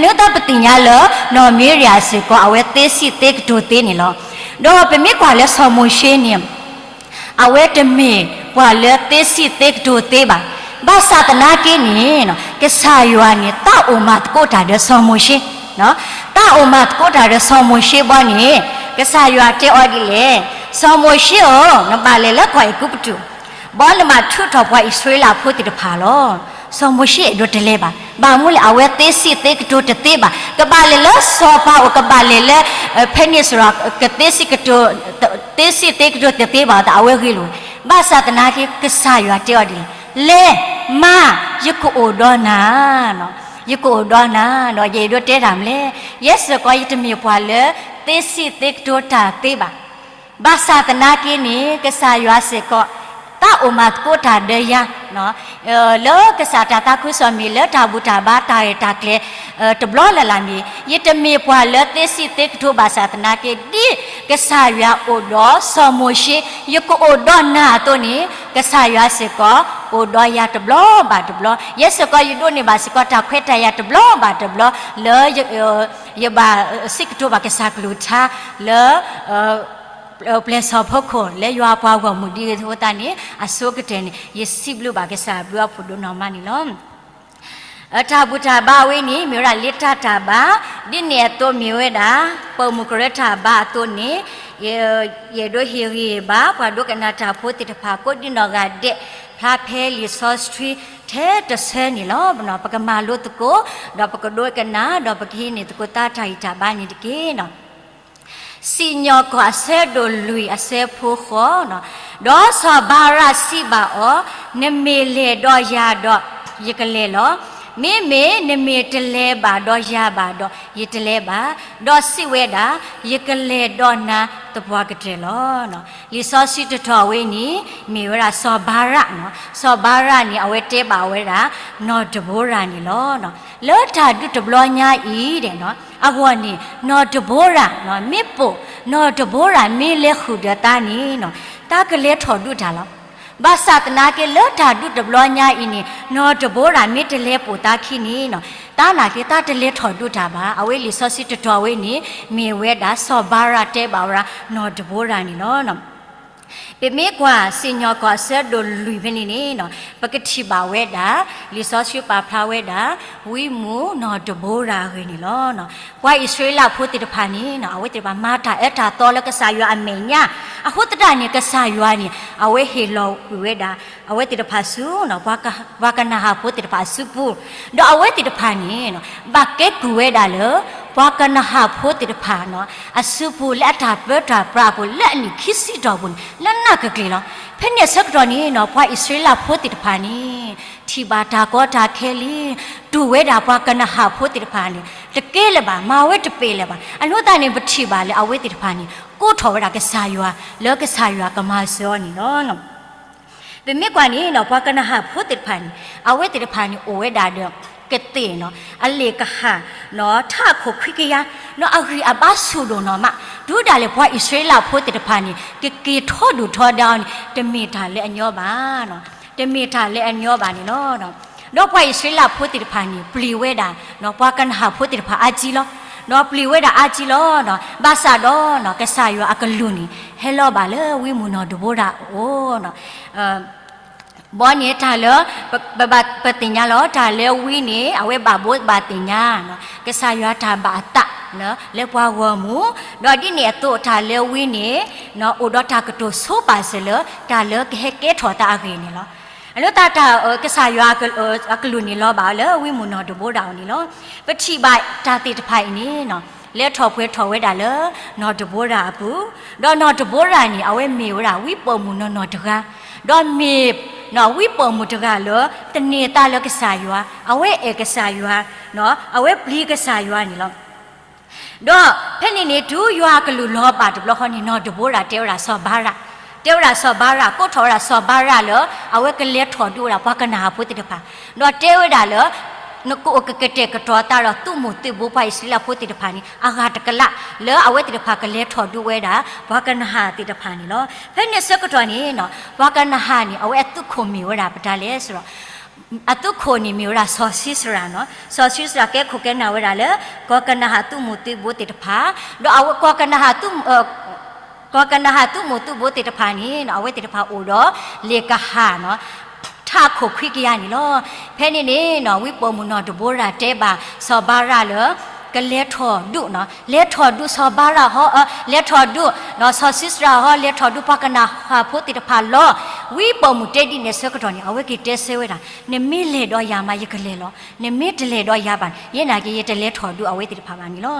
အဃိသတးပသ့ၣ်ညါလၢ နီၢ်မံရယၤစ့ၢ်ကီး အဝဲသ့စံးသ့ကတိၤသ့န့ၣ်လီၤ. ဒီးပမ့ၢ်ကွၢ်လၢစီၤမိၤၡ့န့ၣ် အဝဲတမ့ၢ်ပှၤလၢသ့စံးသ့ကတိၤသ့ဘၣ်. ဘၣ်ဆၣ်သနာ်က့န့ၣ် ကစၢ်ယွၤန့ၣ် သးအိၣ်မၤသကိးတၢ်ဒီးစီၤမိၤၡ့, သးအိၣ်မၤသကိးတၢ်ဒီးစီၤမိၤၡ့ဘီန့ၣ် ကစၢ်ယွၤတဲအီၤဒ်လဲၣ်, စီၤမိၤၡ့ဧၢ, နဘၣ်လဲၤလၢကီၢ်အဲၤကူပတူး, ဘီနဘၣ်ထုးထီၣ်ပှၤအံၣ်စရ့လးဖိသ့ၣ်တဖၣ်လီၤ. စီၤမိၤၡ့အဲၣ်ဒိးတလဲၤဘၣ်. ဘၣ်မနုၤလဲၣ် အဝဲသ့စံးသ့ကတိၤတသ့ဘၣ်. ကဘၣ်လဲၤလၢစီၤပၤအိၣ်, ကဘၣ်လဲၤလၢ ဖဲန့ၣ်စရီ ကသ့စံးကတိၤ သ့စံးသ့ကတိၤတသ့ဘၣ်အသး အဝဲဂ့ၤလိာ်ဝဲ. ဘၣ်ဆၣ်သနာ်က့ ကစၢ်ယွၤတဲအီၤဒ်လဲၣ်, လဲၤ, မၤ, ယကအိၣ်ဒီးနၤ, ယကအိၣ်ဒီးနၤ, ဒီးယအဲၣ်ဒိးတဲတၢ်မနုၤလဲၣ်, ယဲစ့ၢ်ကီး ယတမ့ၢ်ပှၤလၢ သ့စံးသ့ကတိၤတၢ်သ့ဘၣ်. ဘၣ်ဆၣ်သနာ်က့န့ၣ် ကစၢ်ယွၤစ့ၢ်ကီး သးအိၣ်မၤသကိးတၢ်ဒီးယၤ လၢကစၢ်တၢ်သးခုကစီၣ်မ့ၢ်လၢတၢ်ဘူၣ်တၢ်ဘါတၢ်ရဲၣ်တၢ်ကျဲၤ တဘျီလၢ်လၢ်မ့ၢ် ယတမ့ၢ်ပှၤလၢသ့စံးသ့ကတိၤဘၣ်ဆၣ်သနာ်က့ ဒ်ကစၢ်ယွၤအိၣ်ဒီးစီၤမိၤၡ့ ယကအိၣ်ဒီးနၤအသိးန့ၣ် ကစၢ်ယွၤစ့ၢ်ကီး အိၣ်ဒီးယၤတဘျီဘၣ်တဘျီ ယဲစ့ၢ်ကီးယဒိးန့ၢ်ဘၣ်စ့ၢ်ကီးတၢ်ခွဲးတၢ်ယာ်တဘျီဘၣ်တဘျီ လၢ ယဘၣ်စံးကတိၤဘၣ်ကစၢ်ကလုၢ်ကထါ လၢ ပျဲၢ်စီၤဖီခိၣ် လၢယွၤပှၤဂီၢ်မုၢ်ဒ်အံၤအဃိသတးန့ၣ် အဆိကတၢၢ်န့ၣ် ယစံးဘျုးဘၣ်ကစၢ်ဘျုးအဖှိၣ်ဒိၣ်နီၢ်မးန့ၣ်လီၤ. တၢ်ဘူၣ်တၢ်ဘါဝဲန့ၣ် မ့ၢ်ဝဲဒၣ်လ့တၢ်တၢ်ဘါ ဒ်န့ၣ်အသိးမ့ၢ်ဝဲဒၣ် ပၢၤမုၢ်ကရၢတၢ်ဘါအသိးန့ၣ် ယအဲၣ်ဒိးဟ့ၣ်ဂံၢ်ဘါ ပှၤဒိကနၣ်တၢ်ဖိသ့ၣ်တဖၣ် ကိးဒံနီၢ်ဂၤဒဲး ဖျါဖဲလံာ်စီဆှံ ထဲတဆၢန့ၣ်လီၤ. ပကမၤလိသကိး ဒီးပကဒိကနၣ် ဒီးပကဟံးန့ၢ်သကိးသးတၢ်ဂံၢ်တၢ်ဘါန့ၣ်တက့ၢ်. စံၣ်ညီၣ်ကွီၢ်အဆၢဒိၣ်လွံၢ်အဆၢဖိဃိး, ဒီးစီၤဘၤရးစံးဘၣ်အီၤ, နမ့ၢ်လဲၤဒီးယၤဒီး ယကလဲၤလီၤ. မ့မ့ၢ်နမ့ၢ်တလဲၤဘၣ်ဒီးယၤဘၣ်ဒီး ယတလဲၤဘၣ်. ဒီးစံးဝဲဒၣ်, ယကလဲၤဒီးနၤသပှၢ်ကတၢၢ်လီၤ. လံာ်စီဆှံတတီၤဝဲန့ၣ် မ့ၢ်ဝဲဒၣ်စီၤဘၤရး, စီၤဘၤရးန့ၣ် အဝဲတဲဘၣ်ဝဲဒၣ် နီၢ်ဒဘိရၤန့ၣ်လီၤ. လၢတၢ်ဒုးတဘျီညါအံၤဒဲး အဂီၢ်န့ၣ် နီၢ်ဒဘိရၤ မ့ၢ်ပိာ်, နီၢ်ဒဘိရၤမ့ၢ်လဲၤဃုာ်ဒီးသးန့ၣ် သးကလဲၤထီၣ်ဒုးတၢ်လီၤ. ဘၣ်ဆၣ်သနာ်က့လၢတၢ်ဒုးတဘျီညါအံၤန့ၣ် နီၢ်ဒဘိရၤမ့ၢ်တလဲၤပိာ်သးခံန့ၣ် သးနာ်က့သးတလဲၤထီၣ်ဒုးတၢ်ဘၣ်. အဝဲလံာ်စီဆှံတတီၤဝဲန့ၣ် မ့ၢ်ဝဲဒၣ်စီၤဘၤရးတဲဘၣ်ဝဲဒၣ် နီၢ်ဒဘိရၤန့ၣ်လီၤ. ပမ့ၢ်ကွၢ်စံၣ်ညီၣ်ကွီၢ်အဆၢဒိၣ်လွံၢ်ဖဲန့ၣ်န့ၣ် ပကထံၣ်ဘၣ်ဝဲဒၣ် လံာ်စီဆှံပာ်ဖျါဝဲဒၣ် ဝံမုၣ်နီၢ်ဒဘိရၤအဂ့ၢ်န့ၣ်လီၤ. ပှၤအံၣ်စရ့လးဖိသ့ၣ်တဖၣ်န့ၣ် အဝဲသ့ၣ်တဖၣ်မၤတၢ်အၢတၢ်သီလၢကစၢ်ယွၤအမဲာ်ညါ အဃိသတးန့ၣ် ကစၢ်ယွၤန့ၣ် အဝဲဟ့ၣ်လီၤကွံာ်ဝဲဒၣ် အဝဲသ့ၣ်တဖၣ်ဆူ ပှၤကနၤဧၣ်ဖိသ့ၣ်တဖၣ်အစုပူၤ ဒီးအဝဲသ့ၣ်တဖၣ်န့ၣ် ဘၣ်ကဲကုၢ်ဝဲဒၣ်လၢ ပှၤကနၤဧၣ်ဖိသ့ၣ်တဖၣ် အစုပူၤလၢအတၢ်ပၢတၢ်ပြးအပူၤ လၢအနံၣ်ခံဆံတီၢ်ပူၤန့ၣ် လၢနၢ်ကကျ့ၤလီၤ. ဖဲန့ၣ်အဆၢကတီၢ်န့ၣ် ပှၤအံၣ်စရ့လးဖိသ့ၣ်တဖၣ်န့ၣ် ထံၣ်ဘၣ်တၢ်ကီတၢ်ခဲလံ တူၢ်ဝဲဒၣ်ပှၤကနၤဧၣ်ဖိသ့ၣ်တဖၣ်န့ၣ် တကဲလၢၤဘၣ် မၤဝဲတပ့ၤလၢၤဘၣ်. အဃိသတးန့ၣ် ပထံၣ်ဘၣ်လၢအဝဲသ့ၣ်တဖၣ်န့ၣ် ကိးထီၣ်ဝဲဒၣ်ကစၢ်ယွၤ လၢကစၢ်ယွၤကမၤစၢၤအီၤန့ၣ်လီၤ. ပမ့ၢ်ကွၢ်န့ၣ် ပှၤကနၤဧၣ်ဖိသ့ၣ်တဖၣ်န့ၣ် အဝဲသ့ၣ်တဖၣ်န့ၣ် အိၣ်ဝဲဒၣ်ဒီး ကသ့ၣ် အလ့ၣ်ကဟၣ် ထးခိၣ်ခွံကယၤ အဂံၢ်အဘါဆူၣ်ဒိၣ်နီၢ်မး တုၤဒၣ်လဲာ်ပှၤအံၣ်စရ့လးဖိသ့ၣ်တဖၣ်န့ၣ် ကက့ၤထီဒုၣ်ထီဒါအီၤန့ၣ် တမ့ၢ်တၢ်လၢအညီဘၣ်. တမ့ၢ်တၢ်လၢအညီဘၣ်န့ၣ်လီၤ. ဒီးပှၤအံၣ်စရ့လးဖိသ့ၣ်တဖၣ်န့ၣ် ပျံၤဝဲဒၣ် ပှၤကနၤဧၣ်ဖိသ့ၣ်တဖၣ်အါကံလီၤ. ဒီးပျံၤဝဲဒၣ်အါကံလီၤ. ဘၣ်ဆၣ်ဒီး ကစၢ်ယွၤအကလူးန့ၣ် ဟဲလီၤဘၣ်လၢဝံမုၣ်နီၢ်ဒဘိရၤအအိၣ် ဘီန့ၣ်တၢ်လၢ ပသ့ၣ်ညါလီၤ တၢ်လၢဝံန့ၣ် အဝဲဘၣ်ဘိးဘၣ်သ့ၣ်ညါ ကစၢ်ယွၤတၢ်ဘၣ်အသး လၢပှၤဂီၢ်မုၢ် ဒီးဒ်န့ၣ်အသိးတၢ်လၢဝံန့ၣ် အိၣ်ဒီးတၢ်ကတိၤဆိပာ်စၢၤလၢ တၢ်လၢကဟဲကဲထီၣ်သးအဂ့ၢ်န့ၣ်လီၤ. အလၢတၢ် ကစၢ်ယွၤအကလူးန့ၣ်လီၤဘၣ်လၢဝံမုၣ်နီၢ်ဒဘိရၤအအိၣ်န့ၣ်လီၤ. ပထံၣ်ဘၣ်တၢ်သ့ၣ်တဖၣ်အံၤန့ၣ် လဲၤထီၣ်ပှဲၤထီၣ်ဝဲဒၣ်လၢ နီၢ်ဒဘိရၤအပူၤ, ဒီးနီၢ်ဒဘိရၤန့ၣ် အဝဲမ့ၢ်ဝဲဒၣ်ဝံပိာ်မုၣ်နီၢ်နီၢ်တဂၤ, ဒီးမ့ၢ် ဝံပိာ်မုၣ်တဂၤလၢ သန့ၤသးလၢကစၢ်ယွၤ, အဝဲအဲၣ်ကစၢ်ယွၤ, အဝဲပျံၤကစၢ်ယွၤန့ၣ်လီၤ. ဒီးဖဲန့ၣ်န့ၣ် တုၤယွၤအကလူးလီၤဘၣ်တဘျီဃီန့ၣ် နီၢ်ဒဘိရၤတဲဝဲဒၣ်စီၤဘၤရး, တဲဝဲဒၣ်စီၤဘၤရး ကိးထီၣ်ဝဲဒၣ်စီၤဘၤရးလၢ အဝဲကလဲၤထီၣ်ဒုးဝဲဒၣ်ပှၤကနၤဧၣ်ဖိသ့ၣ်တဖၣ်, ဒီးတဲဝဲဒၣ်လၢ နကအိၣ်ကကတဲာ်ကတီၤသးဒီးသုးမုၢ်သုးဘိပှၤအံၣ်စရ့လးဖိသ့ၣ်တဖၣ်န့ၣ် အဂၤတကလး လၢအဝဲသ့ၣ်တဖၣ်ကလဲၤထီၣ်ဒုးဝဲဒၣ် ပှၤကနၤဧၣ်သ့ၣ်တဖၣ်န့ၣ်လီၤ. ဖဲန့ၣ်ဆၢကတီၢ်န့ၣ် ပှၤကနၤဧၣ်န့ၣ် အဝဲအသုးခိၣ်မ့ၢ်ဝဲဒၣ်ပတၢ်လဲၣ်စ့ၢ်ကီး အသုးခိၣ်န့ၣ်မ့ၢ်ဝဲဒၣ်စီၤၡံစရၤနီၤ. စီၤၡံစရၤကဲခိၣ်ကဲနၢ်ဝဲဒၣ်လၢ ကီၢ်ကနၤအၣ်သုးမုၢ်သုးဘိသ့ၣ်တဖၣ်, ဒီးအဝဲကီၢ်ကနၤအၣ်သုး ကီၢ်ကနၤအၣ်သုးမုၢ်သုးဘိသ့ၣ်တဖၣ်န့ၣ် အဝဲသ့ၣ်တဖၣ်အိၣ်ဒီးလ့ၣ်ကဟၣ်နီၤ ထးခိၣ်ခွံကယၤန့ၣ်လီၤ. ဖဲန့ၣ်န့ၣ်နီၤ ဝံပၢၢ်မုၢ်နီၢ်ဒဘိရၤတဲဘၣ်စီၤဘါရၣ်လၢ ကလဲၤထီၣ်ဒုးနီၤ, လဲၤထီၣ်ဒုးစီၤဘါရၣ်ဟီ, လဲၤထီၣ်ဒုး စီၤၡံစရၤဟီ, လဲၤထီၣ်ဒုးပှၤကနၤအၣ်ဖိသ့ၣ်တဖၣ်လီၤ. ဝံပၢၢ်မုၢ်တဲဒ်န့ၣ်အဆၢကတီၢ်န့ၣ် အဝဲက့ၤတဲဆၢဝဲဒၣ်, နမ့ၢ်လဲၤဒီးယၤမး ယကလဲၤလီၤ. နမ့ၢ်တလဲၤဒီးယၤဘၣ် ယဲနာ်က့ၤ ယတလဲၤထီၣ်ဒုးအဝဲသ့ၣ်တဖၣ်ဘၣ်န့ၣ်လီၤ.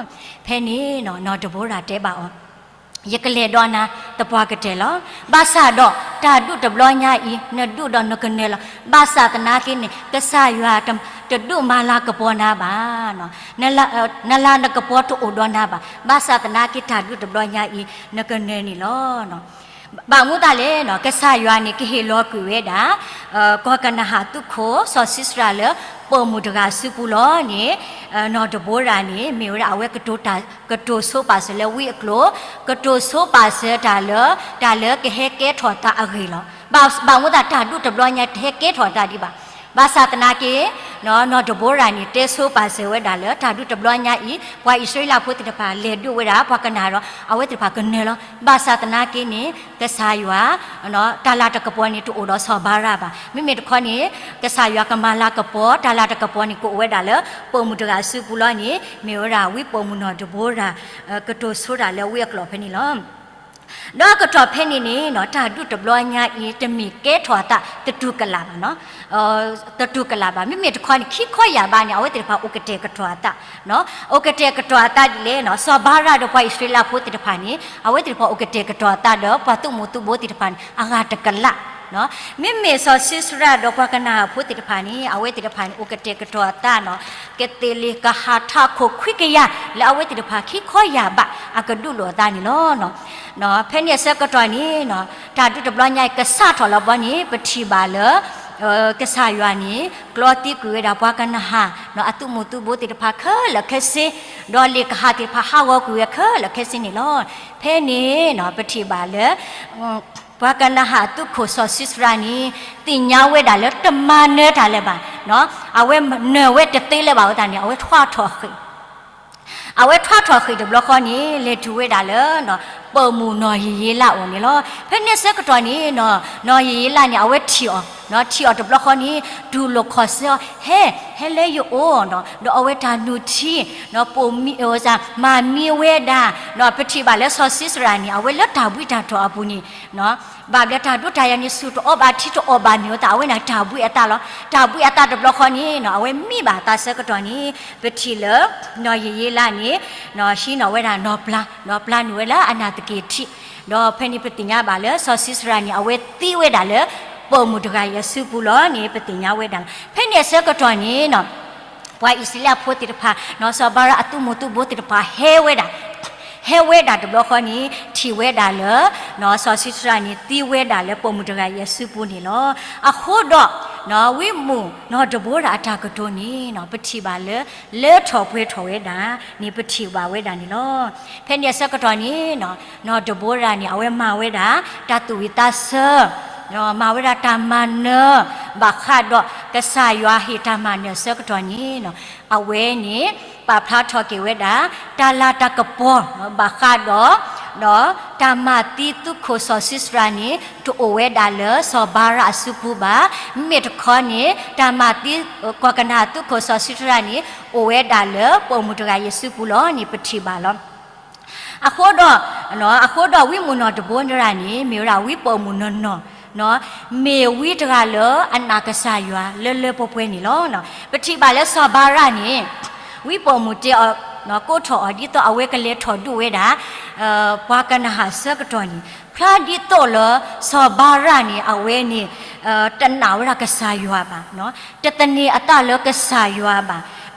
ဖဲန့ၣ်နီၤ နီၢ်ဒဘိရၤတဲဘၣ်အီၤ ယကလဲၤဒီးနၤ သပှၢ်ကတၢၢ်လီၤ. ဘၣ်ဆၣ်ဒီးတၢ်ဒုးတဘျီညါအံၤ နဒုးဒီးနကနၢၤလီၤ. ဘၣ်ဆၣ်သနာ်က့န့ၣ် ကစၢ်ယွၤတဒုးမၤလၤကပီၤနၤဘၣ်. နလၤနကပီၤတအိၣ်ဒီးနၤဘၣ်. ဘၣ်ဆၣ်သနာ်က့တၢ်ဒုးတဘျီညါအံၤ နကနၢၤန့ၣ်လီၤ. ဘၣ်မနုၤအဃိလဲၣ်နီၤ ကစၢ်ယွၤန့ၣ် ကဟ့ၣ်လီၤကွံာ်ဝဲဒၣ် ကီၢ်ကနၤအၣ်သုးခိၣ် စီၤၡံစရၤလၢ ပၢၢ်မုၢ်တဂၤအစုပူၤလီၤန့ၣ် နီၢ်ဒဘိရၤန့ၣ် မ့ၢ်ဝဲဒၣ်အဝဲကတိၤတၢ် ကတိၤဆိပာ်စၢၤလၢဝံအကျိာ်, ကတိၤဆိပာ်စၢၤတၢ်လၢ တၢ်လၢကဟဲကဲထီၣ်သးအဂ့ၢ်လီၤ. ဘၣ်မနုၤအဃိ တၢ်ဒုးတဘျီညါတဟဲကဲထီၣ်သးဒံးဘၣ်. ဘၣ်ဆၣ်သနာ်က့ နီၢ်ဒဘိရၤန့ၣ် တဲဆိပာ်စၢၤဝဲဒၣ်လၢ တၢ်ဒုးတဘျီညါအံၤ ပှၤအံၣ်စရ့လးဖိသ့ၣ်တဖၣ် လဲၤဒုးဝဲဒၣ်ပှၤကနၤဒီး အဝဲသ့ၣ်တဖၣ်ကနၢၤလီၤ. ဘၣ်ဆၣ်သနာ်က့န့ၣ် ကစၢ်ယွၤ တၢ်လၤတၢ်ကပီၤန့ၣ် တအိၣ်ဒီးစီၤဘါရၣ်ဘၣ်. မ့မ့ၢ်တခီန့ၣ် ကစၢ်ယွၤကမၤလၤကပီၤ တၢ်လၤတၢ်ကပီၤန့ၣ် ကအိၣ်ဝဲဒၣ်လၢ ပၢၢ်မုၢ်တဂၤအစုပူၤလီၤန့ၣ် မ့ၢ်ဝဲဒၣ်ဝံပၢၢ်မုၢ်နီၢ်ဒဘိရၤ ကတိၤဆိတၢ်လၢဝံအကျိာ်ဖဲန့ၣ်လီၤ. ဒီးအကတီၢ်ဖဲန့ၣ်န့ၣ်နီၤ တၢ်ဒုးတဘျီညါအံၤ တမ့ၢ်ကဲထီၣ်အသးသတူၢ်ကလာ်ဘၣ်နီၤ, သတူၢ်ကလာ်ဘၣ်. မ့မ့ၢ်တခီန့ၣ် ခံခီယၢ်ဘးန့ၣ် အဝဲသ့ၣ်တဖၣ်အိၣ်ကတဲာ်ကတီၤအသး, အိၣ်ကတဲာ်ကတီၤအသးဒ်လဲၣ်နီၤ, စီၤဘါရၣ်ဒီးပှၤအံၣ်စရ့လးဖိသ့ၣ်တဖၣ်န့ၣ် အဝဲသ့ၣ်တဖၣ်အိၣ်ကတဲာ်ကတီၤအသးဒီး ပှၤသုးမုၢ်သုးဘိသ့ၣ်တဖၣ်န့ၣ် အဂၤတကလး မ့မ့ၢ်စီၤၡံစရၤဒီးပှၤကနၤအၣ်ဖိသ့ၣ်တဖၣ်န့ၣ် အဝဲသ့ၣ်တဖၣ်န့ၣ် အိၣ်ကတဲာ်ကတီၤအသးနီၤ, ကသ့ၣ်လ့ၣ်ကဟၣ်ထးခိၣ်ခွံကယၤ လၢအဝဲသ့ၣ်တဖၣ်ခံခီယၢ်ဘး အကဒုးလိာ်အသးန့ၣ်လီၤ. ဖဲန့ၣ်အဆၢကတီၢ်န့ၣ် တၢ်ဒုးတဘျီညါအံၤ ကစးထီၣ်လီၤဘီန့ၣ် ပထံၣ်ဘၣ်လၢ ကစၢ်ယွၤန့ၣ် ကျီသံကွံာ်ဝဲဒၣ်ပှၤကနၤအၣ် အသုးမုၢ်သုးဘိသ့ၣ်တဖၣ်ခဲလၢာ်ခဲဆ့, ဒီးလ့ၣ်ကဟၣ်သ့ၣ်တဖၣ်ဟးဂီၤကွံာ်ဝဲခဲလၢာ်ခဲဆ့န့ၣ်လီၤ. ဖဲန့ၣ်နီၤ ပထံၣ်ဘၣ်လၢ ပှၤကနၤအၣ်အသုးခိၣ်စီၤၡံစရၤန့ၣ် သ့ၣ်ညါဝဲဒၣ်လၢတမၤနၢၤတၢ်လၢၤဘၣ်, အဝဲနၢၤဝဲတသ့လၢၤဘၣ်အဃိသတးန့ၣ် အဝဲထွးထီၣ်ဃ့ၢ် အဝဲထွးထီၣ်ဃ့ၢ်တဘျီဃီန့ၣ် လဲၤတုၤဝဲဒၣ်လၢ ပၢၢ်မုၢ်နီၢ်ယံာ်ယံာ်လးအအိၣ်န့ၣ်လီၤ. ဖဲန့ၣ်အဆၢကတီၢ်န့ၣ် နီၢ်ယံာ်ယံာ်လးန့ၣ် အဝဲထံၣ်အီၤ, ထံၣ်အီၤတဘျီဃီန့ၣ် တူၢ်လိာ်ခီၣ်ဆၢအီၤ, ဟဲ ဟဲလၢယအိၣ်, ဒီးအဝဲတၢ်နုၢ်ထံ ပိာ်မံ မၤမံဝဲဒၣ်, ပထံၣ်ဘၣ်လၢစီၤၡံစရၤန့ၣ် အဝဲလၢတၢ်ဘှံးတၢ်တီၤအပူၤန့ၣ် ဘၣ်ဘျဲတၢ်ဒိးတၢ်ယၤန့ၣ် ဆူၣ်တအီၣ်ဘၣ်ထံတအီၣ်ဘၣ်မ့ၢ်အသး အဝဲန့ၣ်တၢ်ဘှံးအသးလီၤ. တၢ်ဘှံးအသးတဘျီဃီန့ၣ် အဝဲမံဘၣ်အသးဆၢကတီၢ်န့ၣ် ပထံၣ်လၢ နီၢ်ယံာ်ယံာ်လးန့ၣ် ဟံးန့ၢ်ဝဲဒၣ်နီၢ်ပျၢ်, နီၢ်ပျၢ်န့ၣ်ဝဲလၢအနၢ်သက့ၤထံး, ဒီးဖဲန့ၣ်ပသ့ၣ်ညါဘၣ်လၢစီၤၡံစရၤန့ၣ် အဝဲသံဝဲဒၣ်လၢ ပၢၢ်မုၢ်တဂၤအံၤအစုပူၤလီၤန့ၣ် ပသ့ၣ်ညါဝဲဒၣ်လီၤ. ဖဲန့ၣ်အဆၢကတီၢ်န့ၣ် ပှၤအံၣ်စရ့လးဖိသ့ၣ်တဖၣ် စီၤဘါရၣ်အသုးမုၢ်သုးဘိသ့ၣ်တဖၣ်ဟဲဝဲဒၣ်, ဟဲဝဲဒၣ်တဘျီဃီန့ၣ် ထံၣ်ဝဲဒၣ်လၢ စီၤၡံစရၤန့ၣ် သံဝဲဒၣ်လၢပၢ်မုၢ်တဂၤအံၤအစုပူၤန့ၣ်လီၤ. အဃိဒီး ဝံမုၣ်နီၢ်ဒဘိရၤအတၢ်ကတိၤန့ၣ် ပထံၣ်ဘၣ်လၢ လၢထီၣ်ပှဲၤထီၣ်ဝဲဒၣ်န့ၣ် ပထံၣ်ဘၣ်ဝဲဒၣ်န့ၣ်လီၤ. ဖဲန့ၣ်အဆၢကတီၢ်န့ၣ် နီၢ်ဒဘိရၤန့ၣ် အဝဲမၤဝဲဒၣ် တၢ်သူၣ်ဝံၣ်သးဆၢ မၤဝဲဒၣ်တၢ်မၤနၢၤ ဘၣ်ဃးဒီးကစၢ်ယွၤဟ့ၣ်တၢ်မၤနၢၤအဆၢကတီၢ်န့ၣ် အဝဲန့ၣ် ပာ်ဖျါထီၣ်က့ၤဝဲဒၣ် တၢ်လၤတၢ်ကပီၤ ဘၣ်ဃးဒီး ဒီးတၢ်မၤသံသုးခိၣ်စီၤၡံစရၤန့ၣ် တအိၣ်ဝဲဒၣ်လၢစီၤဘါရၣ်အစုပူၤဘၣ်. မ့မ့ၢ်တခီန့ၣ် တၢ်မၤသံ ကီၢ်ကနၤအၣ်သုးခိၣ်စီၤၡံစရၤန့ၣ် အိၣ်ဝဲဒၣ်လၢပၢ်မုၢ်တဂၤအံၤအစုပူၤလီၤန့ၣ် ပထံၣ်ဘၣ်လီၤ. အဃိဒီး အဃိဒီးဝံမုၣ်နီၢ်ဒဘိရၤန့ၣ် မ့ၢ်ဝဲဒၣ်ဝံပၢ်မုၣ်နီၢ်နီၢ် မ့ၢ်ဝံတဂၤလၢအနာ်ကစၢ်ယွၤလၢလၢပှဲၤပှဲၤန့ၣ်လီၤ. ပထံၣ်ဘၣ်လၢစီၤဘါရၣ်န့ၣ် ဝံပၢ်မုၣ်တဲအီၤ ကိးထီၣ်အီၤဒ်သိးအဝဲကလဲၤထီၣ်ဒုးဝဲဒၣ် ပှၤကနၤအၣ်အဆၢကတီၢ်န့ၣ် ဖျါဒ်သိးလၢစီၤဘါရၣ်န့ၣ် အဝဲန့ၣ် တနာ်ဝဲဒၣ်ကစၢ်ယွၤဘၣ်, တသန့ၤအသးလၢကစၢ်ယွၤဘၣ်.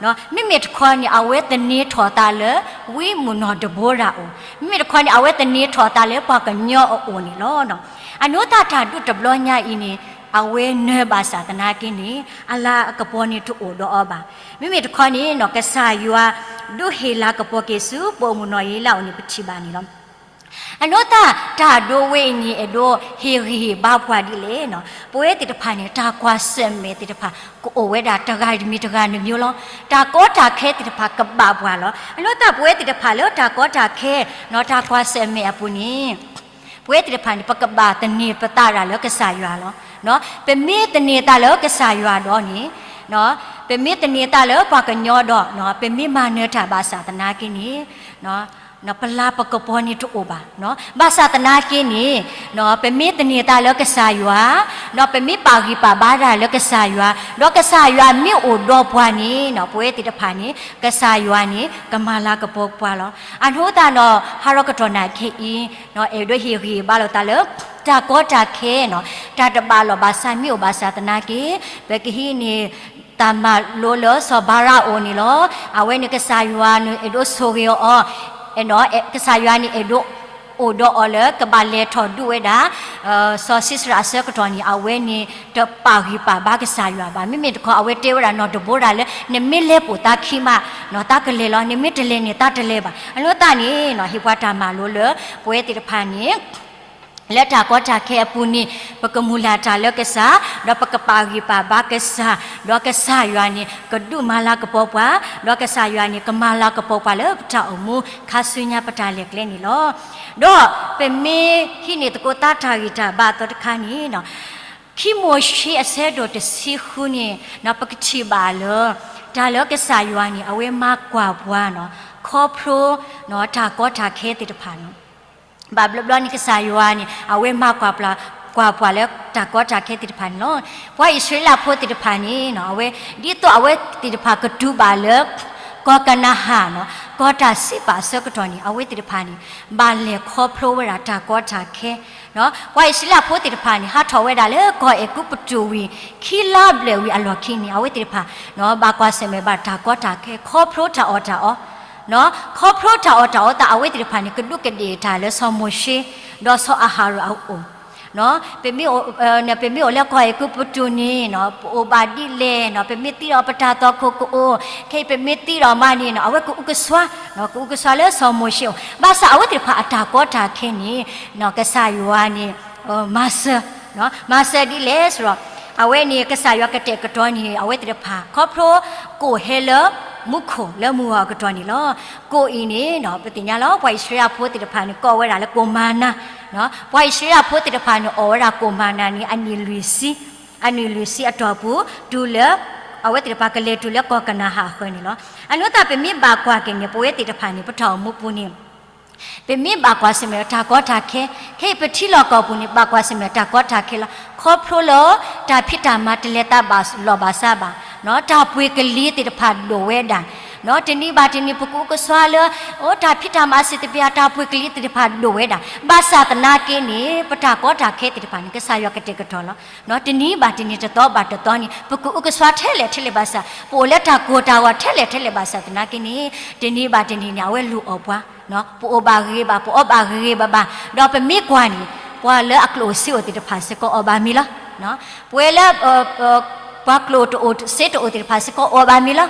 မ့မ့ၢ်တခီန့ၣ် အဝဲသန့ၤထီၣ်သးလၢ ဝံမုၣ်နီၢ်ဒဘိရၤအအိၣ်, မ့မ့ၢ်တခီန့ၣ် အဝဲသန့ၤထီၣ်သးလၢပှၤကညီအအိၣ်န့ၣ်လီၤ. အနီၢ်သးတၢ်ဒုးတဘျီညါအံၤန့ၣ် အဝဲနၢၤဘၣ်ဆၣ်သနာ်က့န့ၣ် အလၤအကပီၤန့ၣ်တအိၣ်ဒီးအီၤဘၣ်. မ့မ့ၢ်တခီန့ၣ် ကစၢ်ယွၤ ဒုးဟ့ၣ်လၤကပီၤက့ၤဆူ ပၢ်မုၣ်နီၢ်ယံာ်ယံာ်လးအအိၣ်န့ၣ် ပထံၣ်ဘၣ်န့ၣ်လီၤ. အနီၢ်သၣ်တၢ်ဒိဝဲအံၤန့ၣ် အဲၣ်ဒိးဟ့ၣ်ဂံၢ်ဟ့ၣ်ဘါပှၤဒ်လဲၣ်နီၤ. ပဝဲသ့ၣ်တဖၣ်န့ၣ် တၢ်ကွၢ်ဆၢၣ်မဲာ်သ့ၣ်တဖၣ် ကအိၣ်ဝဲဒၣ်တဂၤတမံၤတဂၤတမျိုးလီၤ. တၢ်ကီတၢ်ခဲသ့ၣ်တဖၣ်ကဘၣ်ပှၤလီၤ. အနီၢ်သၣ်ပဝဲသ့ၣ်တဖၣ်လၢတၢ်ကီတၢ်ခဲ တၢ်ကွၢ်ဆၢၣ်မဲာ်အပူၤန့ၣ် ပဝဲသ့ၣ်တဖၣ်န့ၣ် ပကဘၣ်သန့ၤပသးဒၣ်လၢကစၢ်ယွၤလီၤ. ပမ့ၢ်သန့ၤသးလၢကစၢ်ယွၤဒီးန့ၣ်, ပမ့ၢ်သန့ၤသးလၢပှၤကညီဒီး ပမ့ၢ်မၤနၢၤတၢ်ဘၣ်ဆၣ်သနာ်က့န့ၣ် ပလၤပကပီၤန့ၣ်တအိၣ်ဘၣ်. ဘၣ်ဆၣ်သနာ်က့န့ၣ် ပမ့ၢ်သန့ၤသးလၢကစၢ်ယွၤ, ပမ့ၢ်ပာ်ဂံၢ်ပာ်ဘါတၢ်လၢကစၢ်ယွၤ, ဒီးကစၢ်ယွၤမ့ၢ်အိၣ်ဒီးပှၤန့ၣ် ပဝဲသ့ၣ်တဖၣ်န့ၣ် ကစၢ်ယွၤန့ၣ် ကမၤလၤကပီၤပှၤလီၤ. အနီၢ်သၣ်နီၤ ဟးရီကတီၢ်နၢ်ခဲအံၤ အဲၣ်ဒိးဟ့ၣ်ဂံၢ်ဟ့ၣ်ဘါလိာ်သးလၢ တၢ်ကီတၢ်ခဲနီၤ တၢ်တဘၣ်လိာ်ဘၣ်စးမ့ၢ်အိၣ်ဘၣ်ဆၣ်သနာ်က့ ပကဟံးန့ၢ် တၢ်မၤလိလၢစီၤဘၤရးအအိၣ်န့ၣ်လီၤ. အဝဲန့ၣ်ကစၢ်ယွၤန့ၣ်အဲၣ်ဒိးဆိၣ်ဂ့ၤအီၤ, ကစၢ်ယွၤန့ၣ်အဲၣ်ဒိးအိၣ်ဒီးအီၤလၢကဘၣ်လဲၤထီၣ်ဒုးဝဲဒၣ် စီၤၡံစရးအဆၢကတီၢ်န့ၣ် အဝဲန့ၣ်တပာ်ဂံၢ်ပာ်ဘါကစၢ်ယွၤဘၣ်. မ့မ့ၢ်တခီ အဝဲတဲဝဲဒၣ်နီၢ်တဘိဒၣ်လၢ နမ့ၢ်လဲၤပိာ်သးခံမး သးကလဲၤလီၤ, နမ့ၢ်တလဲၤန့ၣ် သးတလဲၤဘၣ်. အနီၢ်သၣ်န့ၣ် ဟ့ၣ်ပှၤတၢ်မၤလိလၢ ပဝဲသ့ၣ်တဖၣ်န့ၣ် လၢတၢ်ကီတၢ်ခဲအပူၤန့ၣ် ပကမုၢ်လၢ်တၢ်လၢကစၢ်, ဒီးပကပာ်ဂံၢ်ပာ်ဘါကစၢ်, ဒီးကစၢ်ယွၤန့ၣ် ကဒုးမၤလၤကပီၤပှၤ, ဒီးကစၢ်ယွၤန့ၣ် ကမၤလၤကပီၤပှၤလၢပတၢ်အိၣ်မူခါဆူညါပတၢ်လဲၤကျဲန့ၣ်လီၤ. ဒီးပမ့ၢ်ဟံးန့ၢ်သကိးသးတၢ်ဂံၢ်တၢ်ဘါအသီတခါန့ၣ် ခံမိၤၡ့အဆၢဒိၣ်တဆံဃုန့ၣ် ပကထံၣ်ဘၣ်လၢ တၢ်လၢကစၢ်ယွၤန့ၣ် အဝဲမၤကွၢ်ပှၤနီၤ ခီဖျိ တၢ်ကီတၢ်ခဲသ့ၣ်တဖၣ်န့ၣ် ဘၣ်ဘျီဘျီန့ၣ် ကစၢ်ယွၤန့ၣ် အဝဲမၤကွၢ်ပှၤ, ကွၢ်ပှၤလၢတၢ်ကီတၢ်ခဲသ့ၣ်တဖၣ်န့ၣ်လီၤ. ပှၤအံၣ်စရ့လးဖိသ့ၣ်တဖၣ်န့ၣ် အဝဲ ဒ်သိးအဝဲသ့ၣ်တဖၣ်ကတုၤဘၣ်လၢ ကီၢ်ကနၤအၣ်နီၤ ကီၢ်တၢ်စံးပာ်အဆၢကတီၢ်န့ၣ် အဝဲသ့ၣ်တဖၣ်န့ၣ် ဘၣ်လဲၤခီဖျိဝဲဒၣ်တၢ်ကီတၢ်ခဲ ပှၤအံၣ်စရ့လးဖိသ့ၣ်တဖၣ်န့ၣ် ဟးထီၣ်ဝဲဒၣ်လၢကီၢ်အဲၤကူပတူးဝံၤ ခံလါဘျဲၣ်ဝံၤအလီၢ်ခံန့ၣ် အဝဲသ့ၣ်တဖၣ် ဘၣ်ကွၢ်ဆၢၣ်မဲာ်ဘၣ်တၢ်ကီတၢ်ခဲ ခီဖျိတၢ်အီၣ်တၢ်အီ, ခီဖျိတၢ်အီၣ်တၢ်အီသး အဝဲသ့ၣ်တဖၣ်န့ၣ် ကဒူးကဒ့ၣ်တၢ်လၢစီၤမိၤၡ့ ဒီးစီၤအၤဟရိၣ်အအိၣ် ပမ့ၢ်အိၣ်လၢကီၢ်အဲၤကူပတူးန့ၣ် ပအိၣ်ဘၣ်ဒ်လဲၣ်, ပမ့ၢ်သံဒီးပတၢ်သွၣ်ခိၣ်ကအိၣ်, ခဲအံၤပမ့ၢ်သံဒီးမးန့ၣ် အဝဲကအုကစွါ, ကအုကစွါလၢစီၤမိၤၡ့အအိၣ်, ဘၣ်ဆၣ်အဝဲသ့ၣ်တဖၣ်အတၢ်ကီတၢ်ခဲန့ၣ် ကစၢ်ယွၤန့ၣ် မၤစၢၤ, မၤစၢၤဒ်လဲၣ်စ့ၢ်ကီး အဝဲန့ၣ် ကစၢ်ယွၤကတဲာ်ကတီၤန့ၢ် အဝဲသ့ၣ်တဖၣ် ခီဖျိကိၣ်ဟဲလၢမူခိၣ်လၢမုၢ်ဂီၤအကတီၢ်န့ၣ်လီၤ. ကိၣ်အံၤန့ၣ် ပသ့ၣ်ညါလီၤ ပှၤအံၣ်စရ့လးဖိသ့ၣ်တဖၣ်န့ၣ် ကိးဝဲဒၣ်လၢကိၣ်မၤနၤ, ပှၤအံၣ်စရ့လးဖိသ့ၣ်တဖၣ်န့ၣ် အီၣ်ဝဲဒၣ်ကိၣ်မၤနၤန့ၣ် အနံၣ်လွံၢ်ဆံ, အနံၣ်လွံၢ်ဆံအတီၢ်ပူၤ တုၤလၢ အဝဲသ့ၣ်တဖၣ်ကလဲၤတုၤလၢကီၢ်ကနၤအၣ်အဃၢၤန့ၣ်လီၤ. အနီၢ်သးပမ့ၢ်ဘၣ်ကွၢ်က့ၤန့ၣ် ပဝဲသ့ၣ်တဖၣ်န့ၣ် ပတၢ်အိၣ်မူပူၤန့ၣ် ပမ့ၢ်ဘၣ်ကွၢ်ဆၢၣ်မဲာ်တၢ်ကီတၢ်ခဲ, ခဲအံၤပထံလီၢ်ကီၢ်ပူၤန့ၣ် ဘၣ်ကွၢ်ဆၢၣ်မဲာ်တၢ်ကီတၢ်ခဲလီၤ. ခီဖျိလၢ တၢ်ဖံးတၢ်မၤတလဲၤသးဘၣ်လိာ်ဘၣ်စးဘၣ်, တၢ်ပှ့ၤကလံၤသ့ၣ်တဖၣ်ဒိၣ်ဝဲဒၣ်, တနံၤဘၣ်တနံၤ ပကအုကစွါလၢ အိ တၢ်ဖံးတၢ်မၤစံးတပျၢ် တၢ်ပှ့ၤကလံၤသ့ၣ်တဖၣ်ဒိၣ်ဝဲဒၣ်, ဘၣ်ဆၣ်သနာ်က့န့ၣ် ပတၢ်ကီတၢ်ခဲသ့ၣ်တဖၣ်န့ၣ် ကစၢ်ယွၤကတဲာ်ကတီၤလီၤ. တနံၤဘၣ်တနံၤ တသီဘၣ်တသီန့ၣ် ပကအုကစွါထဲလဲၣ်ထဲလဲၣ်ဘၣ်ဆၣ်, ပအိၣ်လၢတၢ်ကိၢ်တၢ်ဂီၤထဲလဲၣ်ထဲလဲၣ်ဘၣ်ဆၣ်သနာ်က့န့ၣ် တနံၤဘၣ်တနံၤန့ၣ် အဝဲလူၤအီၣ်ပှၤ, ပအိၣ်ဘၣ်ဂ့ၤဘၣ် ပအီၣ်ဘၣ်ဂ့ၤဂ့ၤဘၣ်ဘၣ်, ဒီးပမ့ၢ်ကွၢ်န့ၣ် ပှၤလၢအကျိၣ်စ့အိၣ်သ့ၣ်တဖၣ်စ့ၢ်ကီးအီၣ်ဘၣ်မ့ၤလီၤ. ပဝဲလၢ ပှၤကျိၣ်တအိၣ်စ့တအိၣ်သ့ၣ်တဖၣ်စ့ၢ်ကီးအီၣ်ဘၣ်မ့ၤလီၤ.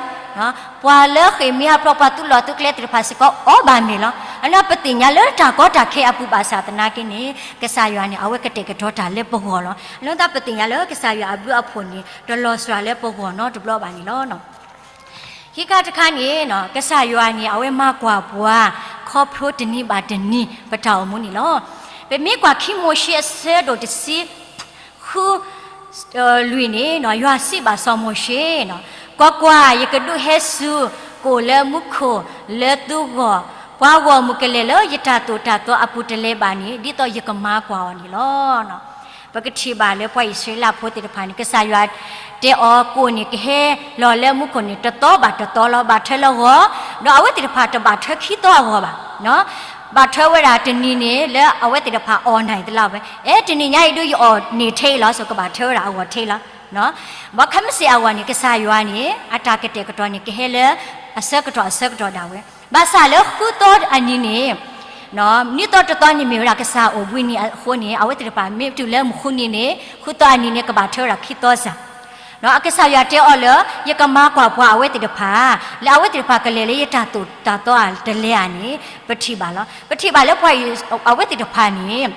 ပှၤလၢဃ့ၢ်မှံဟးဖျိး ပှၤသူလီၢ်သူကျဲသ့ၣ်တဖၣ်စ့ၢ်ကီးအီၣ်ဘၣ်မ့ၤလီၤ. အနီၢ်သးပသ့ၣ်ညါလၢတၢ်ကီတၢ်ခဲအပူၤဘၣ်ဆၣ်သနာ်က့န့ၣ် ကစၢ်ယွၤန့ၣ် အဝဲကတဲာ်ကတီၤတၢ်လၢပဂီၢ်လီၤ. အနီၢ်သးပသ့ၣ်ညါလၢကစၢ်ယွၤအဘျုးအဖှိၣ်န့ၣ် တလီၤစှၤလၢပဂီၢ်နီတဘျီဘၣ်န့ၣ်လီၤ. ခံခါတခါန့ၣ် ကစၢ်ယွၤန့ၣ် အဝဲမၤကွၢ်ပှၤ ခီဖျိတနံၤဘၣ်တနံၤ ပတၢ်အိၣ်မူန့ၣ်လီၤ. ပမ့ၢ်ကွၢ်ခံမိၤၡ့အဆၢဒိၣ်တဆံ ဃု လွံၢ်န့ၣ် ယွၤစံးဘၣ်စီၤမိၤၡ့, ကွၢ်ကွၢ်, ယကဒုးဟဲစူၤ ကိၣ်လၢမူခိၣ်လၢသုဂီၢ်, ပှၤဂီၢ်မုၢ်ကလဲၤလၢယတၢ်သိၣ်တၢ်သီအပူၤတလဲၤဘၣ်န့ၣ် ဒ်သိးယကမၤကွၢ်အီၤန့ၣ်လီၤ. ပကထံၣ်ဘၣ်လၢပှၤအံၣ်စရ့လးဖိသ့ၣ်တဖၣ်န့ၣ် ကစၢ်ယွၤတဲအီၤ ကိၣ်န့ၣ်ကဟဲလီၤလၢမူခိၣ်န့ၣ် တသီဘၣ်တသီလီၤ. ဘၣ်ထွဲလၢဂီၤ, ဒီးအဝဲသ့ၣ်တဖၣ်တဘၣ်ထွဲခံသီအဂီၤဘၣ်. ဘၣ်ထွဲဝဲဒၣ်တနံၤန့ၣ် လၢအဝဲသ့ၣ်တဖၣ်အီၣ်နၢ်အံၤတလါဝဲ, အဲ တနံၤညါအံၤဒုးယအီၣ်န့ၢ်ထဲအံၤလီၤ ဆိကဘၣ်ထွဲဝဲဒၣ်အဂီၢ်ထဲလီၤ. ဘၣ်ခါမ့ၢ်စ့ၢ်အဂီၢ်န့ၣ် ကစၢ်ယွၤန့ၣ် အတၢ်ကတဲာ်ကတီၤန့ၣ် ကဟဲလၢ အဆၢကတီၢ်အဆၢကတီၢ်ဒၣ်ဝဲ, ဘၣ်ဆၣ်လၢဃုသီအနံၤန့ၣ် နွံသီတသီန့ၣ်မ့ၢ်ဝဲဒၣ်ကစၢ်အိၣ်ဘှံးနံၤအဃိန့ၣ် အဝဲသ့ၣ်တဖၣ်မ့ၢ်တုၤလၢမုၢ်ဃုနံၤန့ၣ် ဃုသီအနံၤန့ၣ် ကဘၣ်ထွဲဝဲဒၣ်ခံသီစၢ်. ကစၢ်ယွၤတဲအီၤလၢ ယကမၤကွၢ်ပှၤအဝဲသ့ၣ်တဖၣ်, လၢအဝဲသ့ၣ်တဖၣ်ကလဲၤလၢယတၢ်သိၣ်တၢ်သီဧါတလဲဧါန့ၣ် ပထံၣ်ဘၣ်လီၤ. ပထံၣ်ဘၣ်လၢပှၤအံၤ အဝဲသ့ၣ်တဖၣ်န့ၣ်